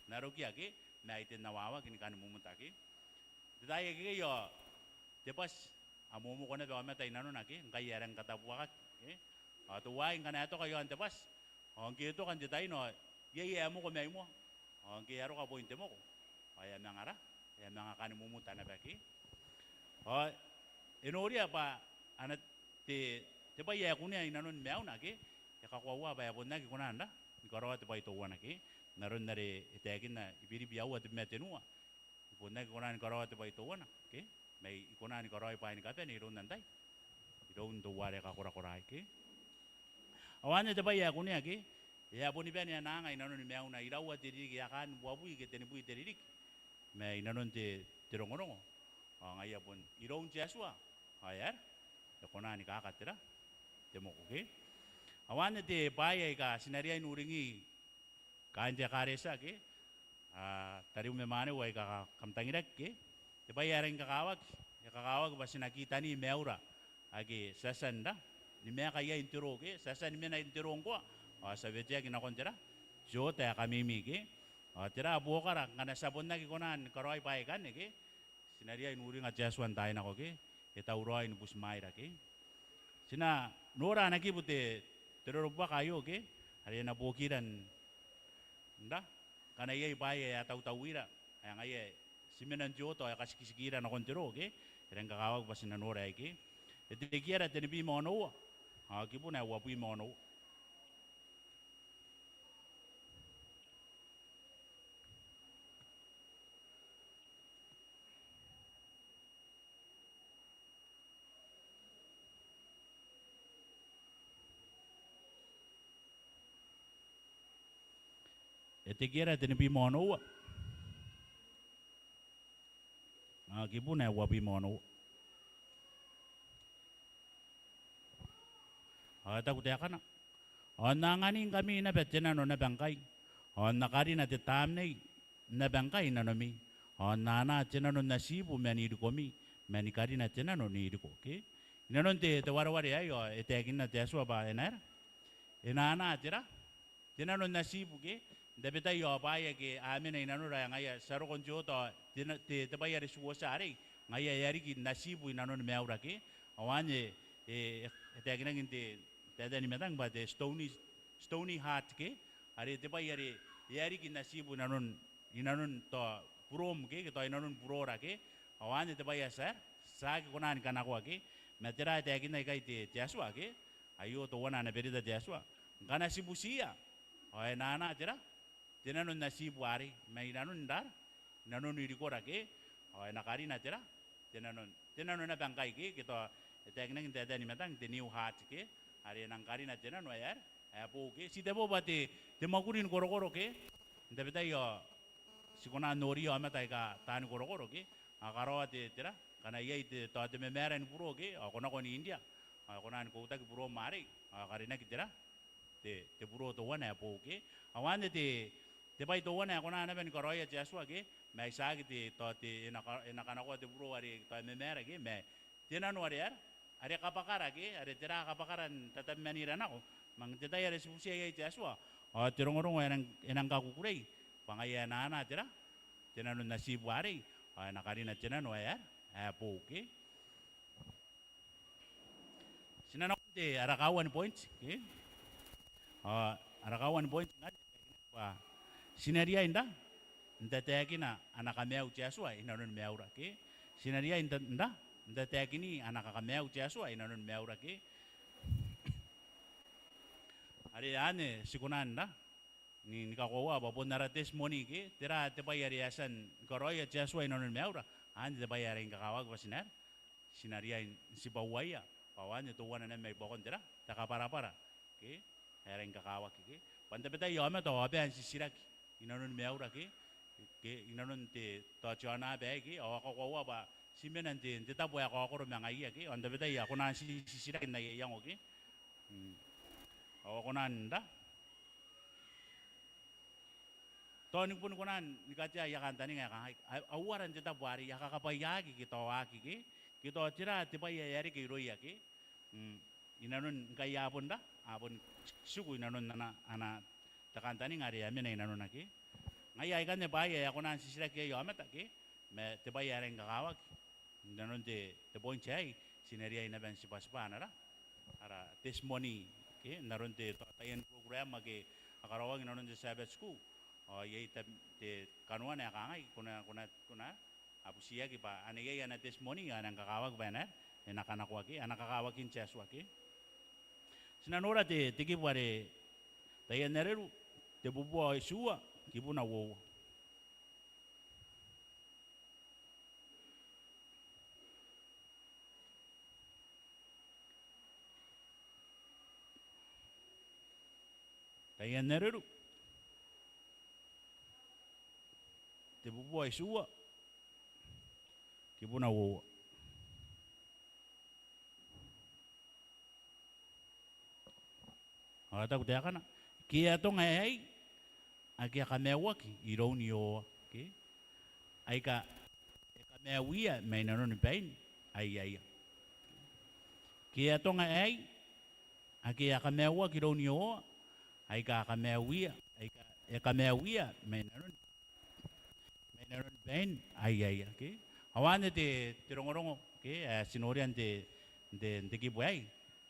n arokia ke, ma ai te n awawaki ni kani mumuta ke. Te tai akekei ao te bwati, a momoko naba aomata inanona ke, ngkai e a rangi ni katabuakaki ke. Ao teuaei ngkana e toka i aon te bwati, ao ngke e toka n te tai anne, ao iai ae moko mai moa. Ao ngke e a roka boin te moko, ao e a manga ra, e a manga kani mumuta naba ke. Ao e noria bwa ana te, te bwai ae kunea inanoni maiuna ke, e kakoaua bwa e bon aki kona n ra, ni karaoa te bwai teuana ke. N aron are e taekinna i Biribi aua tebwi ma tenua. I bon aki kona ni karaoa te bwai teuana ke, ma I kona ni karaoi bwaai ni kabane iroun antai? Iroun teuare kakorakoraai ke. Ao anne te bwai ae kunea ke, e a boni bane ana anga inanoni maiuna, iraua te ririki, e a kaan uabwi ke tenibwi te ririki. Ma inanon te, te rongorongo, ao ngaia bon iroun te Atua, ao e aera, e kona ni kaaka te ra, te moko ke. Ao anne te bwai aika ti na riai n uringi kaain te ekaretia ke, a, tariu ma mwaneu aika kam tangiraki ke. Te bwai ae rangi ni kakawaki, e kakawaki bwa ti na kitani maiura ake ti a tia n ra, ni maeka iai n te roo ke, ti a tia ni mena n te roo ngkoa, ao ti a weteaki nakon te ra, te oota ae kamimi ke. Ao tera buokara ngkana ti a bon aki kona ni karaoi bwaai aikanne ke, ti na riai n uringa te Atua n taai nako ke, e tauraoi ni butimwaeira ke. Ti na nora ana kibu te, te rorobuaka aio ke, are e na buokira n ra, ngkana iai bwaai ae a tautauira, ae ngaia ti mena n te oota ao e katikitikira nakon te roo ke, e rangi ni kakawaki bwa ti na nora aei ke. Etekiera tenibwi ma onoua, ao kibuna ae uabwi ma onoua. Etekiera tenibwi ma onoua. Ao kibuna ae uabwi ma onoua. Ao e taku taekana: Ao N na anganingkami naba te nano naba ngkai, ao N na karina te tamnei naba ngkai i nanomi, ao N na anaa te nano n atibu mani irikomi, ma ni karina te nano n iriko. Ke? I nanon te, te wareware aei ao e taekinna te Atua bwa e na aera? E na anaa te ra, te nano n atibu ke, n tabetai ao bwaai ake a mena i nanora ae ngaia ti a roko n te oota ao te na-, te, te bwai are ti uotia arei, ngaia e a riki n atibu i nanoni maiura ke. Ao anne e, e, e taekinaki n te, taetae ni matang bwa te stony, stony heart ke, are te bwai are e a riki n atibu i nanon, i nanon tao buroom ke, ke tao i nanon burora ke. Ao anne te bwai ae ti a, ti aki kona ni kanakoa ke. Ma tera ae taekinna ikai te, te Atua ke? Aio teuana ana berita te Atua. Ngkana ti butiia, ao e na anaa te ra, te nano n atibu arei, mai nanon ra, i nanon irikora ke, ao e na karina te ra, te nano, te nano naba ngkai ke, ke tao e taekinaki n taetae ni matang te new heart ke, are e nang karina te nano ae aera, ae boou ke. Ti tebo bwa te, te mwakuri ni korokoro ke, n tabetai ao ti kona n noria aomata aika taani korokoro ke, a karaoa te, te ra, ngkana iai te, tao te mamaara ni buroo ke, ao ko nako n India, ao e kona ni koutaki buroom arei, ao e karinaki te ra, te, te buroo teuana ae boou ke. Ao anne te, te bwai teuana ae kona naba ni karaoia te Atua ke, ma ai tiaki te, tao te, e na ka-, e na kanakoa te buroo are tao e mamaara ke, ma te nano are aera, are kabwakara ke, are tera kabwakara n tatabemanira nako. Ma n te tai are ti butiia iai te Atua, ao te rongorongo e nang, e nang kakukurei bwa ngaia e na anaa te ra, te nano n atibu arei, ao e na karina te nano ae aera, ae boou ke. Ti na nakon te ara kauoua ni point ke. Ao ara kauoua ni point ngkanne bwa ti na riai n ra, n tataekina ana kamaiu te Atua i nanoni maiura ke. Ti na riai n ra, n tataekini ana kakamaiu te Atua i nanoni maiura ke. Are anne ti kona n ra, ni, ni kakoaua bwa bon ara testimony ke, tera te bwai are e a tia ni karaoia te Atua inanoni maiura, anne te bwai ae rangi ni kakawaki bwa ti na, ti na riai n tibwauaia, bwa anne teuana naba mai buakon tera, te kabwarabwara ke, ae rangi ni kakawaki ke. Bwa n tabetai aomata ao a bae n titiraki inanoni maiura ke, ke inanon te, tao te aonaba aei ke, ao a kakoaua bwa ti mena n te, n te tabo ae kaokoro ma ngaia ke, ao n tabetai a kona n ti, titiraki n aia iango ke. Mm. Ao a kona n ra. Tao ni boni kona ni katea aia kantaninga ae kangai, a, a uara n te tabo arei, a kakabwaiaki ke tao a aki ke, ke tao tera te bwai ae a reke irouia ke. Mm, inanon ngkai a bon ra, a bon tiku inanon ana, ana te kantaninga are a mena inanona ke. Ngaia aikanne bwaai ae a kona n titiraki iai aomata ke, ma te bwai ae rangi ni kakawaki. Inanon te, te point aei, ti na riai naba n tibwatibwa ana ra, ara testimony ke, n aron te, tao taian program ake a karaoaki inanon te Sabbath School. Ao iai te, te kanoana ae kangai, ko na, ko na, ko na a butiaki bwa ane iai ana testimony, a nang kakawaki bwa e na, e na kanakoaki, ana kakawakin te Atua ke. Ti na nora te, te kibu are Taian Areru, te bubua itiua, kibuna uoua. Taian Areru, te bubua itiua, kibuna uoua. Ao e taku taekana, ke e atonga aei ake a kamaiuaki iroun Iehova, ke? Aika e kamaiuia mai nanoni bain aiaia. Ke e atonga aei ake a kamaiuaki iroun Iehova, aika a kamaiuia, aika e kamaiuia mai nanoni, mai nanoni bain aiaia, ke? Ao anne te, te rongorongo, ke, ae ti noria n te, n te, n te kibu aei.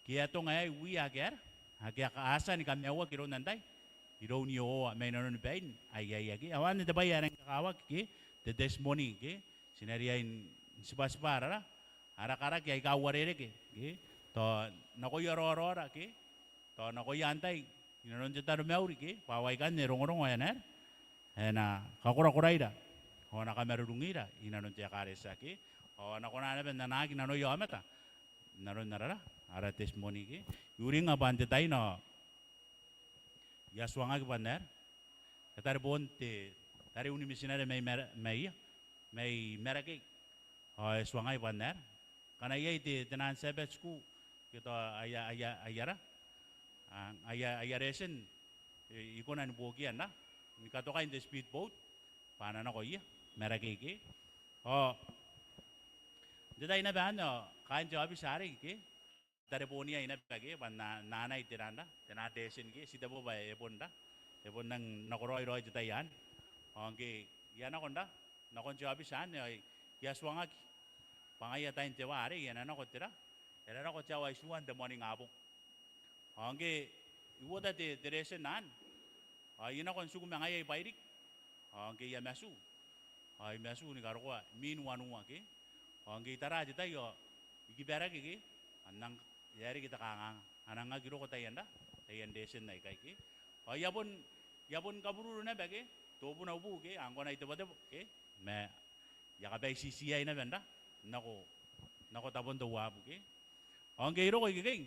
Ke e atonga aei uia ake a ra, ake a tia ni kamaiuaki iroun antai? Iroun Iehova mai nanoni bain aiaia, ke? Ao anne te bwai ae rangi ni kakawaki, ke, te testimony, ke? Ti na riai n tibwatibwa ara ra, ara karaki aika uarereke, ke? Tao nakoia raoraora, ke? Tao nakoia antai, inanon te taromauri, ke? Bwa ao aikanne rongorongo ae na, ae na kakorakoraira ao na kamarurungira inanon te ekaretia, ke? Ao a na kona naba n anaaki nanoia aomata n aron ara ra, ara testimony, ke? I uringnga bwa n te tai anne ao I a tuangaki bwa N na aera, e tarebon te, tariu ni mitinare mai Mara-, mai ia, mai Marakei. Ao e tuangai bwa N na aera, ngkana iai te, te naan Sabbath School, ke tao aia, aia, aia ra, a, aia, aia retin, e, I kona ni buokia n ra, ni katokai n te speedboat bwa a na nako ia Marakei, ke. Ao n te tai naba anne ao kaain te aobiti arei, ke, tareboon iai naba, ke, bwa N na, N na anai te naan ra, te naan retin, ke, ti tebo bwa e bon ra, e bon nang nakoraoi raoi te tai anne. Ao ngke I a nako n ra, nakon te aobiti anne ao I a tuangaki bwa ngaia tain te wa arei e na nako te ra, e na nako te aoa itiua n te moaningabong. Ao ngke I uota te, te retin anne ao I nako n tiku ma ngaia i Bairiki. Ao ngke I a matuu ao I matuu ni karokoa min wanua, ke. Ao ngke I tara te tai ao I kibarake, ke, ao N nang, e a reke te kanganga, a nang aki roko taian ra, taian retin aikai, ke. Ao I a bon, I a bon kabururu naba, ke, tobuna ubu, ke, ao ngkoa I tebotebo, ke, ma I a kabaitiiti iai naba n ra, nako, nako tabon te uabu, ke. Ao ngke I roko ikekei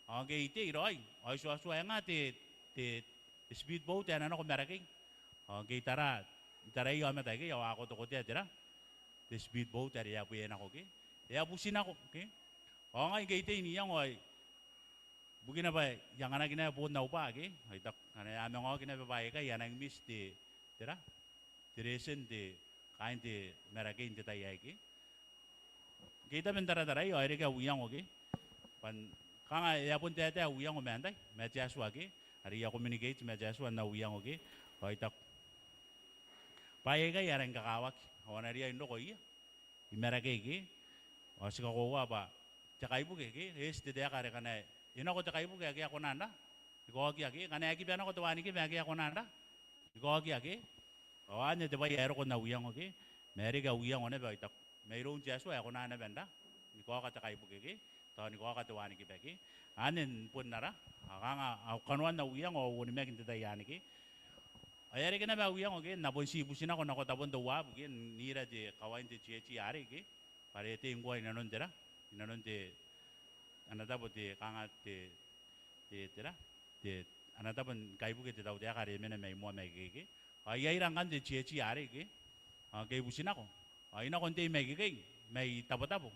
ao ngke I tei raoi ao I tuatua ae nga te, te, te speedboat ae na nako Marakei. Ao ngke I tara, I taraia aomata ikekei ao a kotokotea te ra, te speedboat are e a bue nako, ke, e a buti nako, ke. Ao ngai ngke I tei n iango ao I, bukina bwa I anganaki naba boon au bwa, ke, ao I taku ngkana e a manga oki naba bwaai aikai a nang miss te, te ra, te retin te, kaain te Marakei n te tai aei, ke. Ngke I tabe n tarataraia ao e reke au iango, ke. Bwa kanga e a bon taetae au iango ma antai, ma te Atua, ke. Are I a communicate ma te Atua n au iango, ke. Ao I taku bwaai aikai a rangi ni kakawaki ao a na riai n roko ia i Marakei, ke. Ao ti kakoaua bwa te kaibuke, ke, e eti te taeka are ngkana e nako te kaibuke ake a kona n ra, ni kaokia, ke. Ngkana e kiba nako te wanikiba ake a kona n ra, ni kaokia, ke. Ao anne te bwai ae roko n au iango, ke. Ma e reke au iango naba ao I taku mairoun te Atua e kona naba n ra, ni kaoka te kaibuke, ke, tao ni kaoka te wanikiba, ke. Anne bon ara, a kanga, a kanoan au iango ao au onimaki n te tai anne, ke. Ao e a reke naba au iango ke, N na bon ti butinako nako tabon te uabu ke, n ira te kawain te church arei ke, bwa are e tei ngkoa inanon tera, inanon te, ana tabo te, kanga te, te, tera, te, ana tabo ni kaibuke te tautaeka are e mena mai moa mai ikekei ke. Ao I a ira ngkanne te church arei ke, ao ngke I butinako, ao I nako n tei mai ikekei, mai Tabotabo.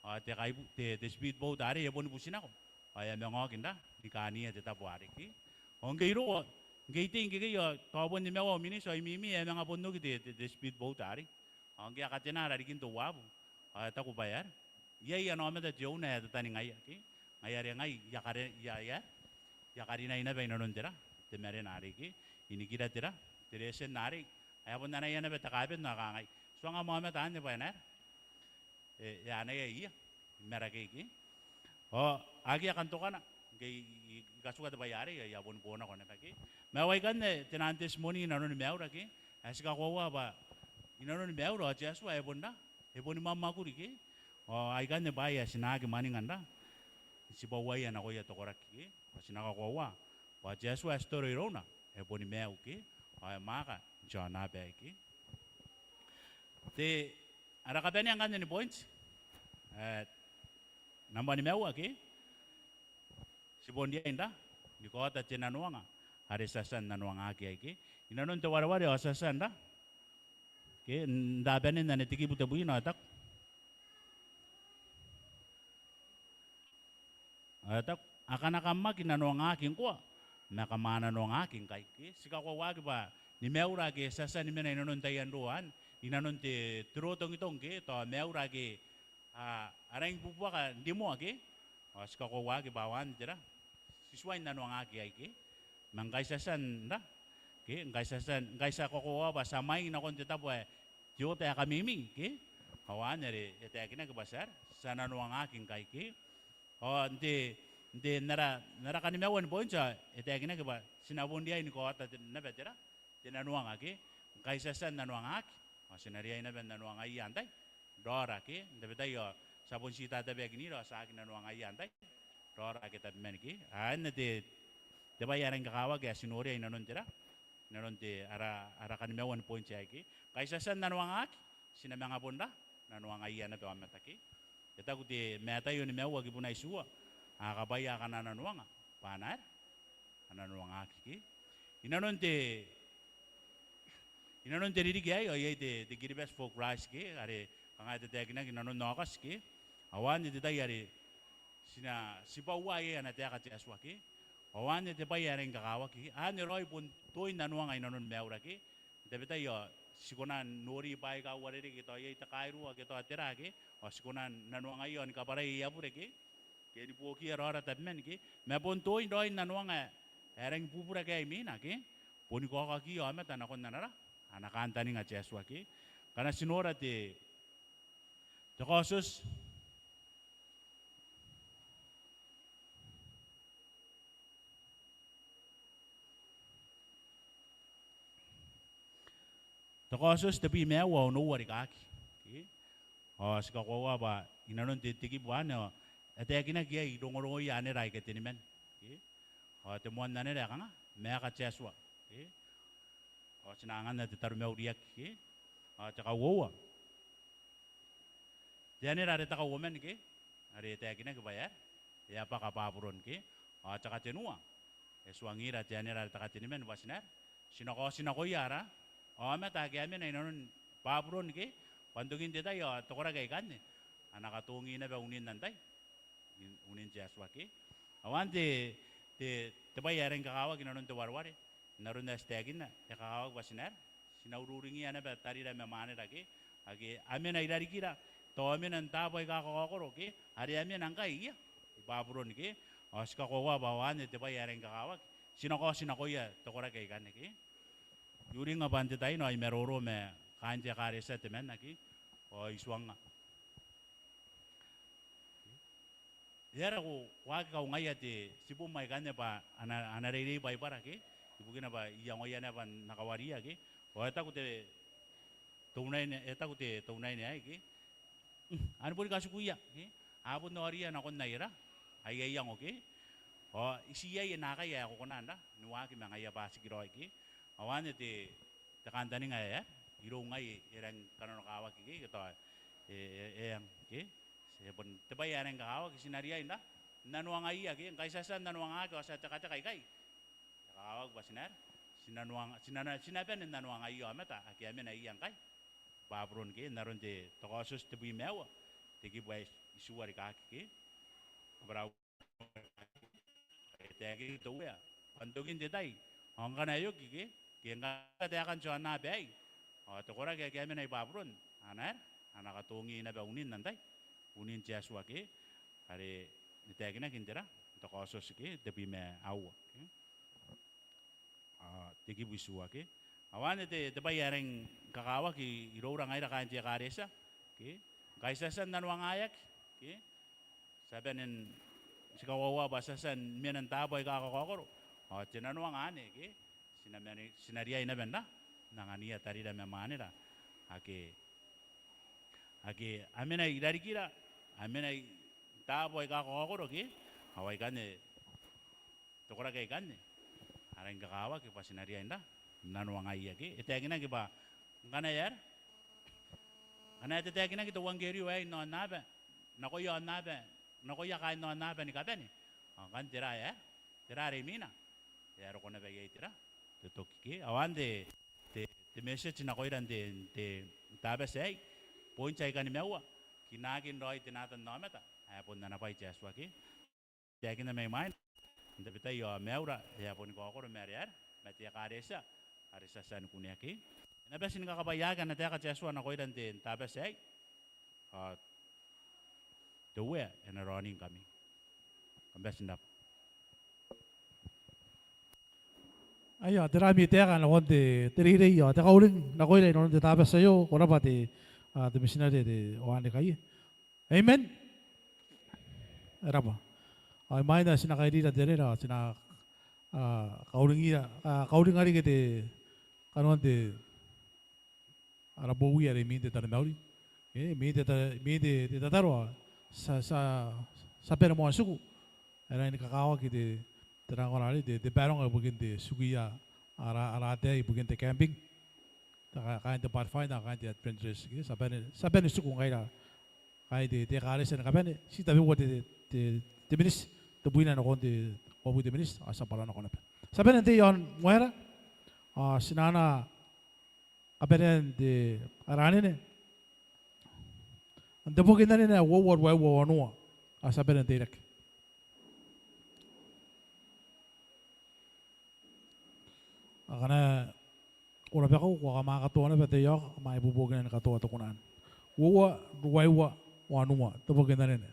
Ao te kaibu-, te, te speedboat arei e boni butinako. Ao e a manga oki n ra, ni kaania te tabo arei ke. Ao ngke I roko, ngke I tei ikekei ao tao bon nimaua au miniti ao I mimi, e a manga bon oki te, te, te speedboat arei. Ao ngke a katena rarikin te uabu, ao e taku bwa e aera, iai ana aomata te owner ae tataningaia ke, ngaia are ngai I a kare-, I a, I a, I a karinai naba inanon tera, te marena arei ke, i nikira tera, te retin arei. Ae bon anaia naba te kaben ao e kangai, tuanga am aomata anne bwa e na aera, e, e anaia ia i marakei ke. Ao akea kantokana, ngke I, I, I katuka te bwai arei ao I a boni bo nako naba ke. Ma au aikanne te naan testimony inanoni maiura ke, ae ti kakoaua bwa inanoni maiura ao te Atua e bon ra, e boni mwamwakuri ke. Ao aikanne bwaai ae ti na aki mwaninga n ra, n tibwauaia nakoia te koraki ke. Ao ti na kakoaua bwa te Atua ae ti toro irouna e boni maiu ke, ao e mwaaka n te aonnaba aei ke. Te, ara kabanea ngkanne ni point ae nambwa nimaua ke, ti bon riai n ra, ni kaota te nanoanga are ti a tia n nanoangaki iai ke. Inanon te wareware ao ti a tia n ra, ke, n ra banen ana te kibu tebwina ao e taku, ao e taku, akana kam aki nanoangaki ngkoa, ma kam a nanoangaki ngkai ke. Ti kakoauaki bwa ni maiura ake ti a tia ni mena inanon taian ro anne, inanon te, te rotongitong ke, tao maiura ake a, a rangi ni bubuaka n rimoa ke. Ao ti kakoauaki bwa ao anne tera, ti tuai n nanoangaki iai ke. Ma ngkai ti a tia n ra, ke, ngkai ti a tia, ngkai ti a kakoaua bwa ti a mwaing nakon te tabo ae te oota ae kamimi ke. Ao anne are e taekinaki bwa ti aera, ti a nanoangaki ngkai ke. Ao n te, n te, n ara, n ara kanimaua ni point ao e taekinaki bwa ti na bon riai ni kaota te, naba tera, te nanoanga ke. Ngkai ti a tia n nanoangaki ao ti na riai naba n nanoangaia antai? Raora ke. N tabetai ao ti a bon ti tatabeakinira ao ti a aki nanoangaia antai? Raora ake tabeman ke. Anne te, te bwai ae rangi kakawaki ae ti noria inanon tera, inanon te, ara, ara kanimaua ni point aei ke. Ngkai ti a tia n nanoangaki, ti na manga bon ra, nanoangaia naba aomata ke. E taku te Mataio nimaua kibuna itiua, a kabwaia akana nanoanga bwa a na aera, a nanoangaki ke. Inanon te, inanon te ririki aei ao iai te, te Kiribati for Christ ke, are kanga e tataekinaki inanon Aokati ke. Ao anne te tai are ti na tibwaua iai ana taeka te Atua ke. Ao anne te bwai ae rangi kakawaki, anne raoi bon toin nanoanga inanoni maiura ke. N tabetai ao ti kona n nori bwaai aika uarereke, tao iai te kairua ke tao tera ke, ao ti kona n nanoangaia ao ni kabwarai aia bure ke, ke ni buokiia raora tabeman ke. Ma bon toin raoi nanoanga ae, ae rangi bubura ke ae imwina ke, boni kaokakiia aomata nakon ana ra, ana kantaninga te Atua ke. Ngkana ti nora te, te Kaotioti, te Kaotioti tebwi ma aua, onoua rikaaki ke. Ao ti kakoaua bwa inanon te, te kibu anne ao e taekinaki iai rongorongoia anera aika teniman ke. Ao te moan anera ae kanga, maaka te Atua ke. Ao ti na anganna te taromauriaki ke. Ao te kauoua, te anera are te kauoman ke, are e taekinaki bwa e aera, e a bwaka Baburon ke. Ao te katenua, e tuangira te anera are te kateniman bwa ti na aera, ti na kaoti nakoia ara aomata ake a mena inanon Baburon ke. Bwa n tokin te tai ao te koraki aikanne a na katongi naba unin antai? Unin te Atua ke. Ao anne te, te, te bwai ae rangi kakawaki inanon te wareware. N aron ae ti taekinna, e kakawaki bwa ti na aera, ti na ururingiia naba tarira ma mwanera ke, ake a mena i rarikira, tao a mena n taabo aika kakaokoro ke, are a mena ngkai ia i Baburon ke. Ao ti kakoaua bwa ao anne te bwai ae rangi kakawaki, ti na kaoti nakoia te koraki aikanne ke. I uringa bwa n te taina ao I maroro ma kaain te ekaretia temanna ke, ao I tuangnga, e aera ko, ko aki kaungaia te tibum aikanne bwa a na, a na reirei Baibara ke, ibukina bwa I iangoia naba n na kawariia ke. Ao e taku te, te unaine, e taku te, te unaine aei ke, mm, a na boni katikuia ke. A bon noria nakon aia ra, aia iango ke. Ao itiai naakai ae ko kona n ra, ni waaki ma ngaia bwa a tikiraoi ke. Ao anne te, te kantaninga ae irou ngai e rangi ni kananokawaki ke, ke tao e, e, e, ke. Ti bon te bwai ae rangi ni kakawaki, ti na riai n ra, n nanoangaia ke, ngkai ti a tia n nanoangaaki ao ti a tekateka ikai. E kakawaki bwa ti na, ti nanoanga, ti na, ti na bane n nanoangaia aomata ake a mena iai ngkai i Baburon ke, n aron te, te Kaotioti tebwi ma aua, te kibu ae itiua rikaaki ke. Kabwara au, e taekinaki te Uea bwa n tokin te tai, ao ngkana e oki ke, ke ngkana e a taekan te aonnaba aei, ao te koraki ake a mena i Baburon a na, a na katongi naba unin antai, unin te Atua ke, are e taekinaki n te ra, n te Kaotioti ke, tebwi ma aua ke. Ao te kibu itiua ke. Ao anne te, te bwai ae rangi ni kakawaki iroura ngaira kaain te ekaretia ke. Ngkai ti a tia n nanoangaaki ke, ti a bane n, ti kakoaua bwa ti a tia ni mena n taabo aika kakaokoro. Ao te nanoanga anne ke, ti na mane, ti na riai naba n ra, n anganiia tarira ma mwanera ake, ake a mena i rarikira, a mena n taabo aika kakaokoro ke. Ao aikanne te koraki aikanne a rangi ni kakawaki bwa ti na riai n ra, n nanoangaia ke. E taekinaki bwa ngkana e aera, ngkana e tataekinaki te euangkerio aei n aonnaba, nakoia aonnaba, nakoia kaain aonnaba ni kabane, ao ngkanne tera ae, tera are imwina? E a roko naba iai te ra, te toki ke. Ao anne te, te, te message nakoira n te, te Tabati aei, boong aika nimaua, kinaakin raoi te natannaomata ae bon ana bwai te Atua ke. Taekina mai mwaina, n tabetai ao maiura e a boni kaokoro ma are aera, ma te ekaretia are ti a tia ni kunea ke. E na bati ni kakabwaiaaki ana taeka te Atua nakoira n te Tabati aei. Ao te Uea e na raoningkami. Kam bati n rabwa. Aio, tera ami taeka nakon te, te reirei ao te kauring nakoira inanon te Tabati aio? Ko rabwa te, a, te mitinare, te oan rikaie. Amen. E rabwa. Ao imwaina ti na kairira te anera, ti na, a, kauringira, a, kauringa riki te, kanoan te, ara bowi are imwin te taromauri. E, imwin te ta-, imwin te, te tataro, ti a, ti a, ti a bane moa n tiku. E rangi ni kakawaki te, te rangorari, te, te baronga ibukin te tikuia ara, ara ataei ibukin te camping. Te ka-, kaain te Pathfinder, kaain te Adventurers, ke, ti a bane, ti a bane n tiku ngaira. Kaain te, te ekaretia ni kabane, ti tabeua te, te, te miniti tebwina nakon te, uabwi te miniti, ao ti a bwara nako naba. Ti a bane n tei iaon waera, ao ti na anaa kabanean te, ara anene. N te boki n anene ae uoua, ruaiwa, onoua, ao ti a bane n teirake. Akana ko rabakau, ko a kama katoa naba te aoka, kam a ibuobuoki n katoa te kunaan. Uoua, ruaiwa, onoua, te boki n anene.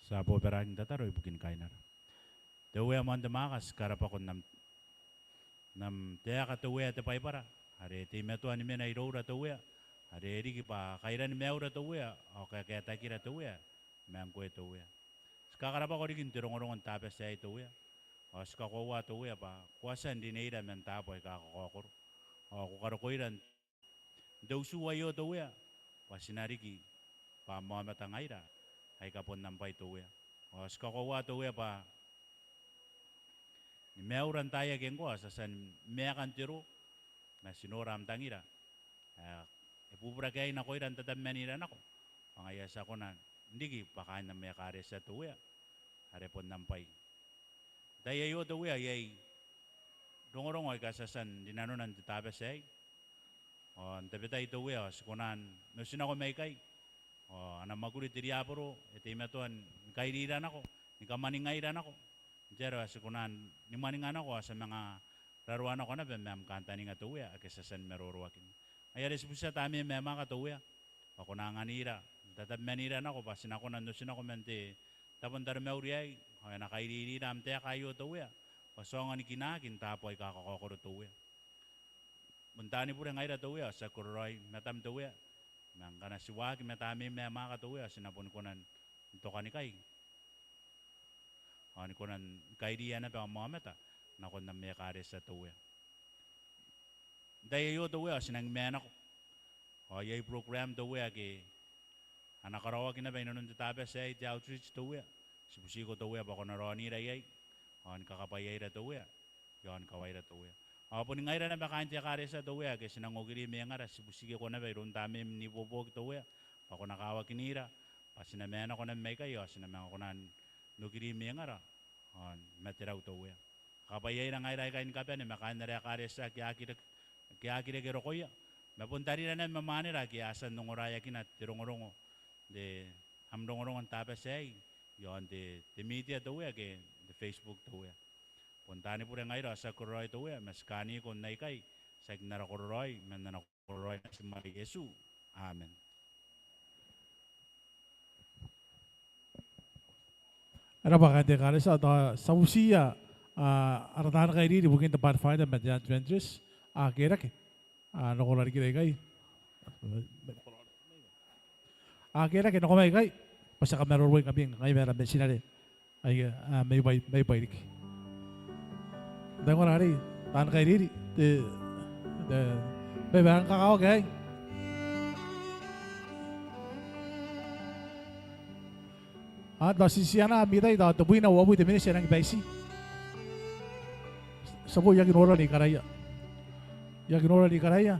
Ti a bobaraaki n tataro ibukin kainara. Te Uea ae moan te mwaaka, ti karabwako n am, n am taeka te Uea te Baibara, are e teimatoa ni mena iroura te Uea, are e riki bwa kairan maiura te Uea, ao kaetakira te Uea, ma ngkoe te Uea. Ti kakarabwako riki n te rongorongo n Tabati aei te Uea, ao ti kakoaua te Uea bwa ko a tia n rineira man taabo aika kakaokoro, ao ko karokoira n te utu aio te Uea, bwa ti na riki bwa am aomata ngaira aika bon am bwai te Uea. Ao ti kakoaua te Uea bwa ni maiura n taai ake ngkoa ti a tia ni maeka n te roo, ma ti nora am tangira ae e bubura iai nakoira n tatabemanira nako, bwa ngaia ti a kona n riki bwa kaain am ekaretia te Uea, are bon am bwai. N tai aio te Uea iai rongorongo aika ti a tia n rinanona n te Tabati aei. Ao n tabetai te Uea ao ti kona n oti nako mai ikai. Ao ana mwakuri te riaboro e teimatoa ni kairira nako, ni kamwaningaira nako. N te aro ae ti kona ni mwaninga nako ao ti a manga raroa nako naba ma am kantaninga te Uea ake ti a tia ni maroroakin. Ngaia are ti butiia Tamneim ae mwaaka te Uea, bwa ko na anganira n tatabemanira nako, bwa ti na kona n oti nako man te tabo n taromauri aei, ao e na kairirira am taeka aio te Uea, bwa ti aonga ni kinaaki n taabo aika kakaokoro te Uea. Bon taani bure ngaira te Uea, ao ti aki kororaoi i matam te Uea, ma ngkana ti waaki ma Tamneim ae mwaaka te Uea, ao ti na boni kona n tokanikai, ao ni kona ni kairiia naba am aomata nakon am ekaretia te Uea. N tai aio te Uea ao ti nangi maenako. Ao iai program te Uea ake a na karaoaki naba inanon te Tabati aei, te outreach te Uea. Ti butiko te Uea bwa ko na raonira iai, ao ni kakabwaiaira te Uea, i aon kawaira te Uea. Ao boni ngaira naba kaain te ekaretia te Uea ake ti nang okiri mwengara, ti butikiko naba iroun Tamneim n ibuobuoki te Uea, bwa ko na kawakinira, bwa ti na maenako naba mai ikai, ao ti na manga kona n okiri mwengara, ao ni materau te Uea. Kakabwaiaira ngaira aikai ni kabane ma kaain ara ekaretia ake a aki reke, ake a aki reke rokoia. Ma bon tarira naba ma mwanera ake a tia n ongoraeakina te rongorongo, te, am rongorongo n Tabati aei, i aon te, te media te Uea ke te Facebook te Uea. Bon taani bure ngaira ao ti aki kororaoi te Uea, ma ti kaaniko n aikai, tiaki n ara kororaoi, ma n ana kororaoi natim are Iesu. Amen. E rab'a kaain te ekaretia, tao ti a butiia, a, ara taan kairiri ibukin te Pathfinder ma te Adventurers, a, ke rake, a, nako rarikira ikai. A, ke rake nako mai ikai, bwa ti a kamaroroingkami ngkai ma ara mitinare aika, a, mai bwai, mai bwai riki. N tai ngkoa arei, taan kairiri, te, te, bwa e rang kakawaki aei. A, tao ti, ti anaa ami tai, tao tebwina uabwi te miniti e nangi baiti. Ti a boo, I aki nora ni karaia. I aki nora ni karaia.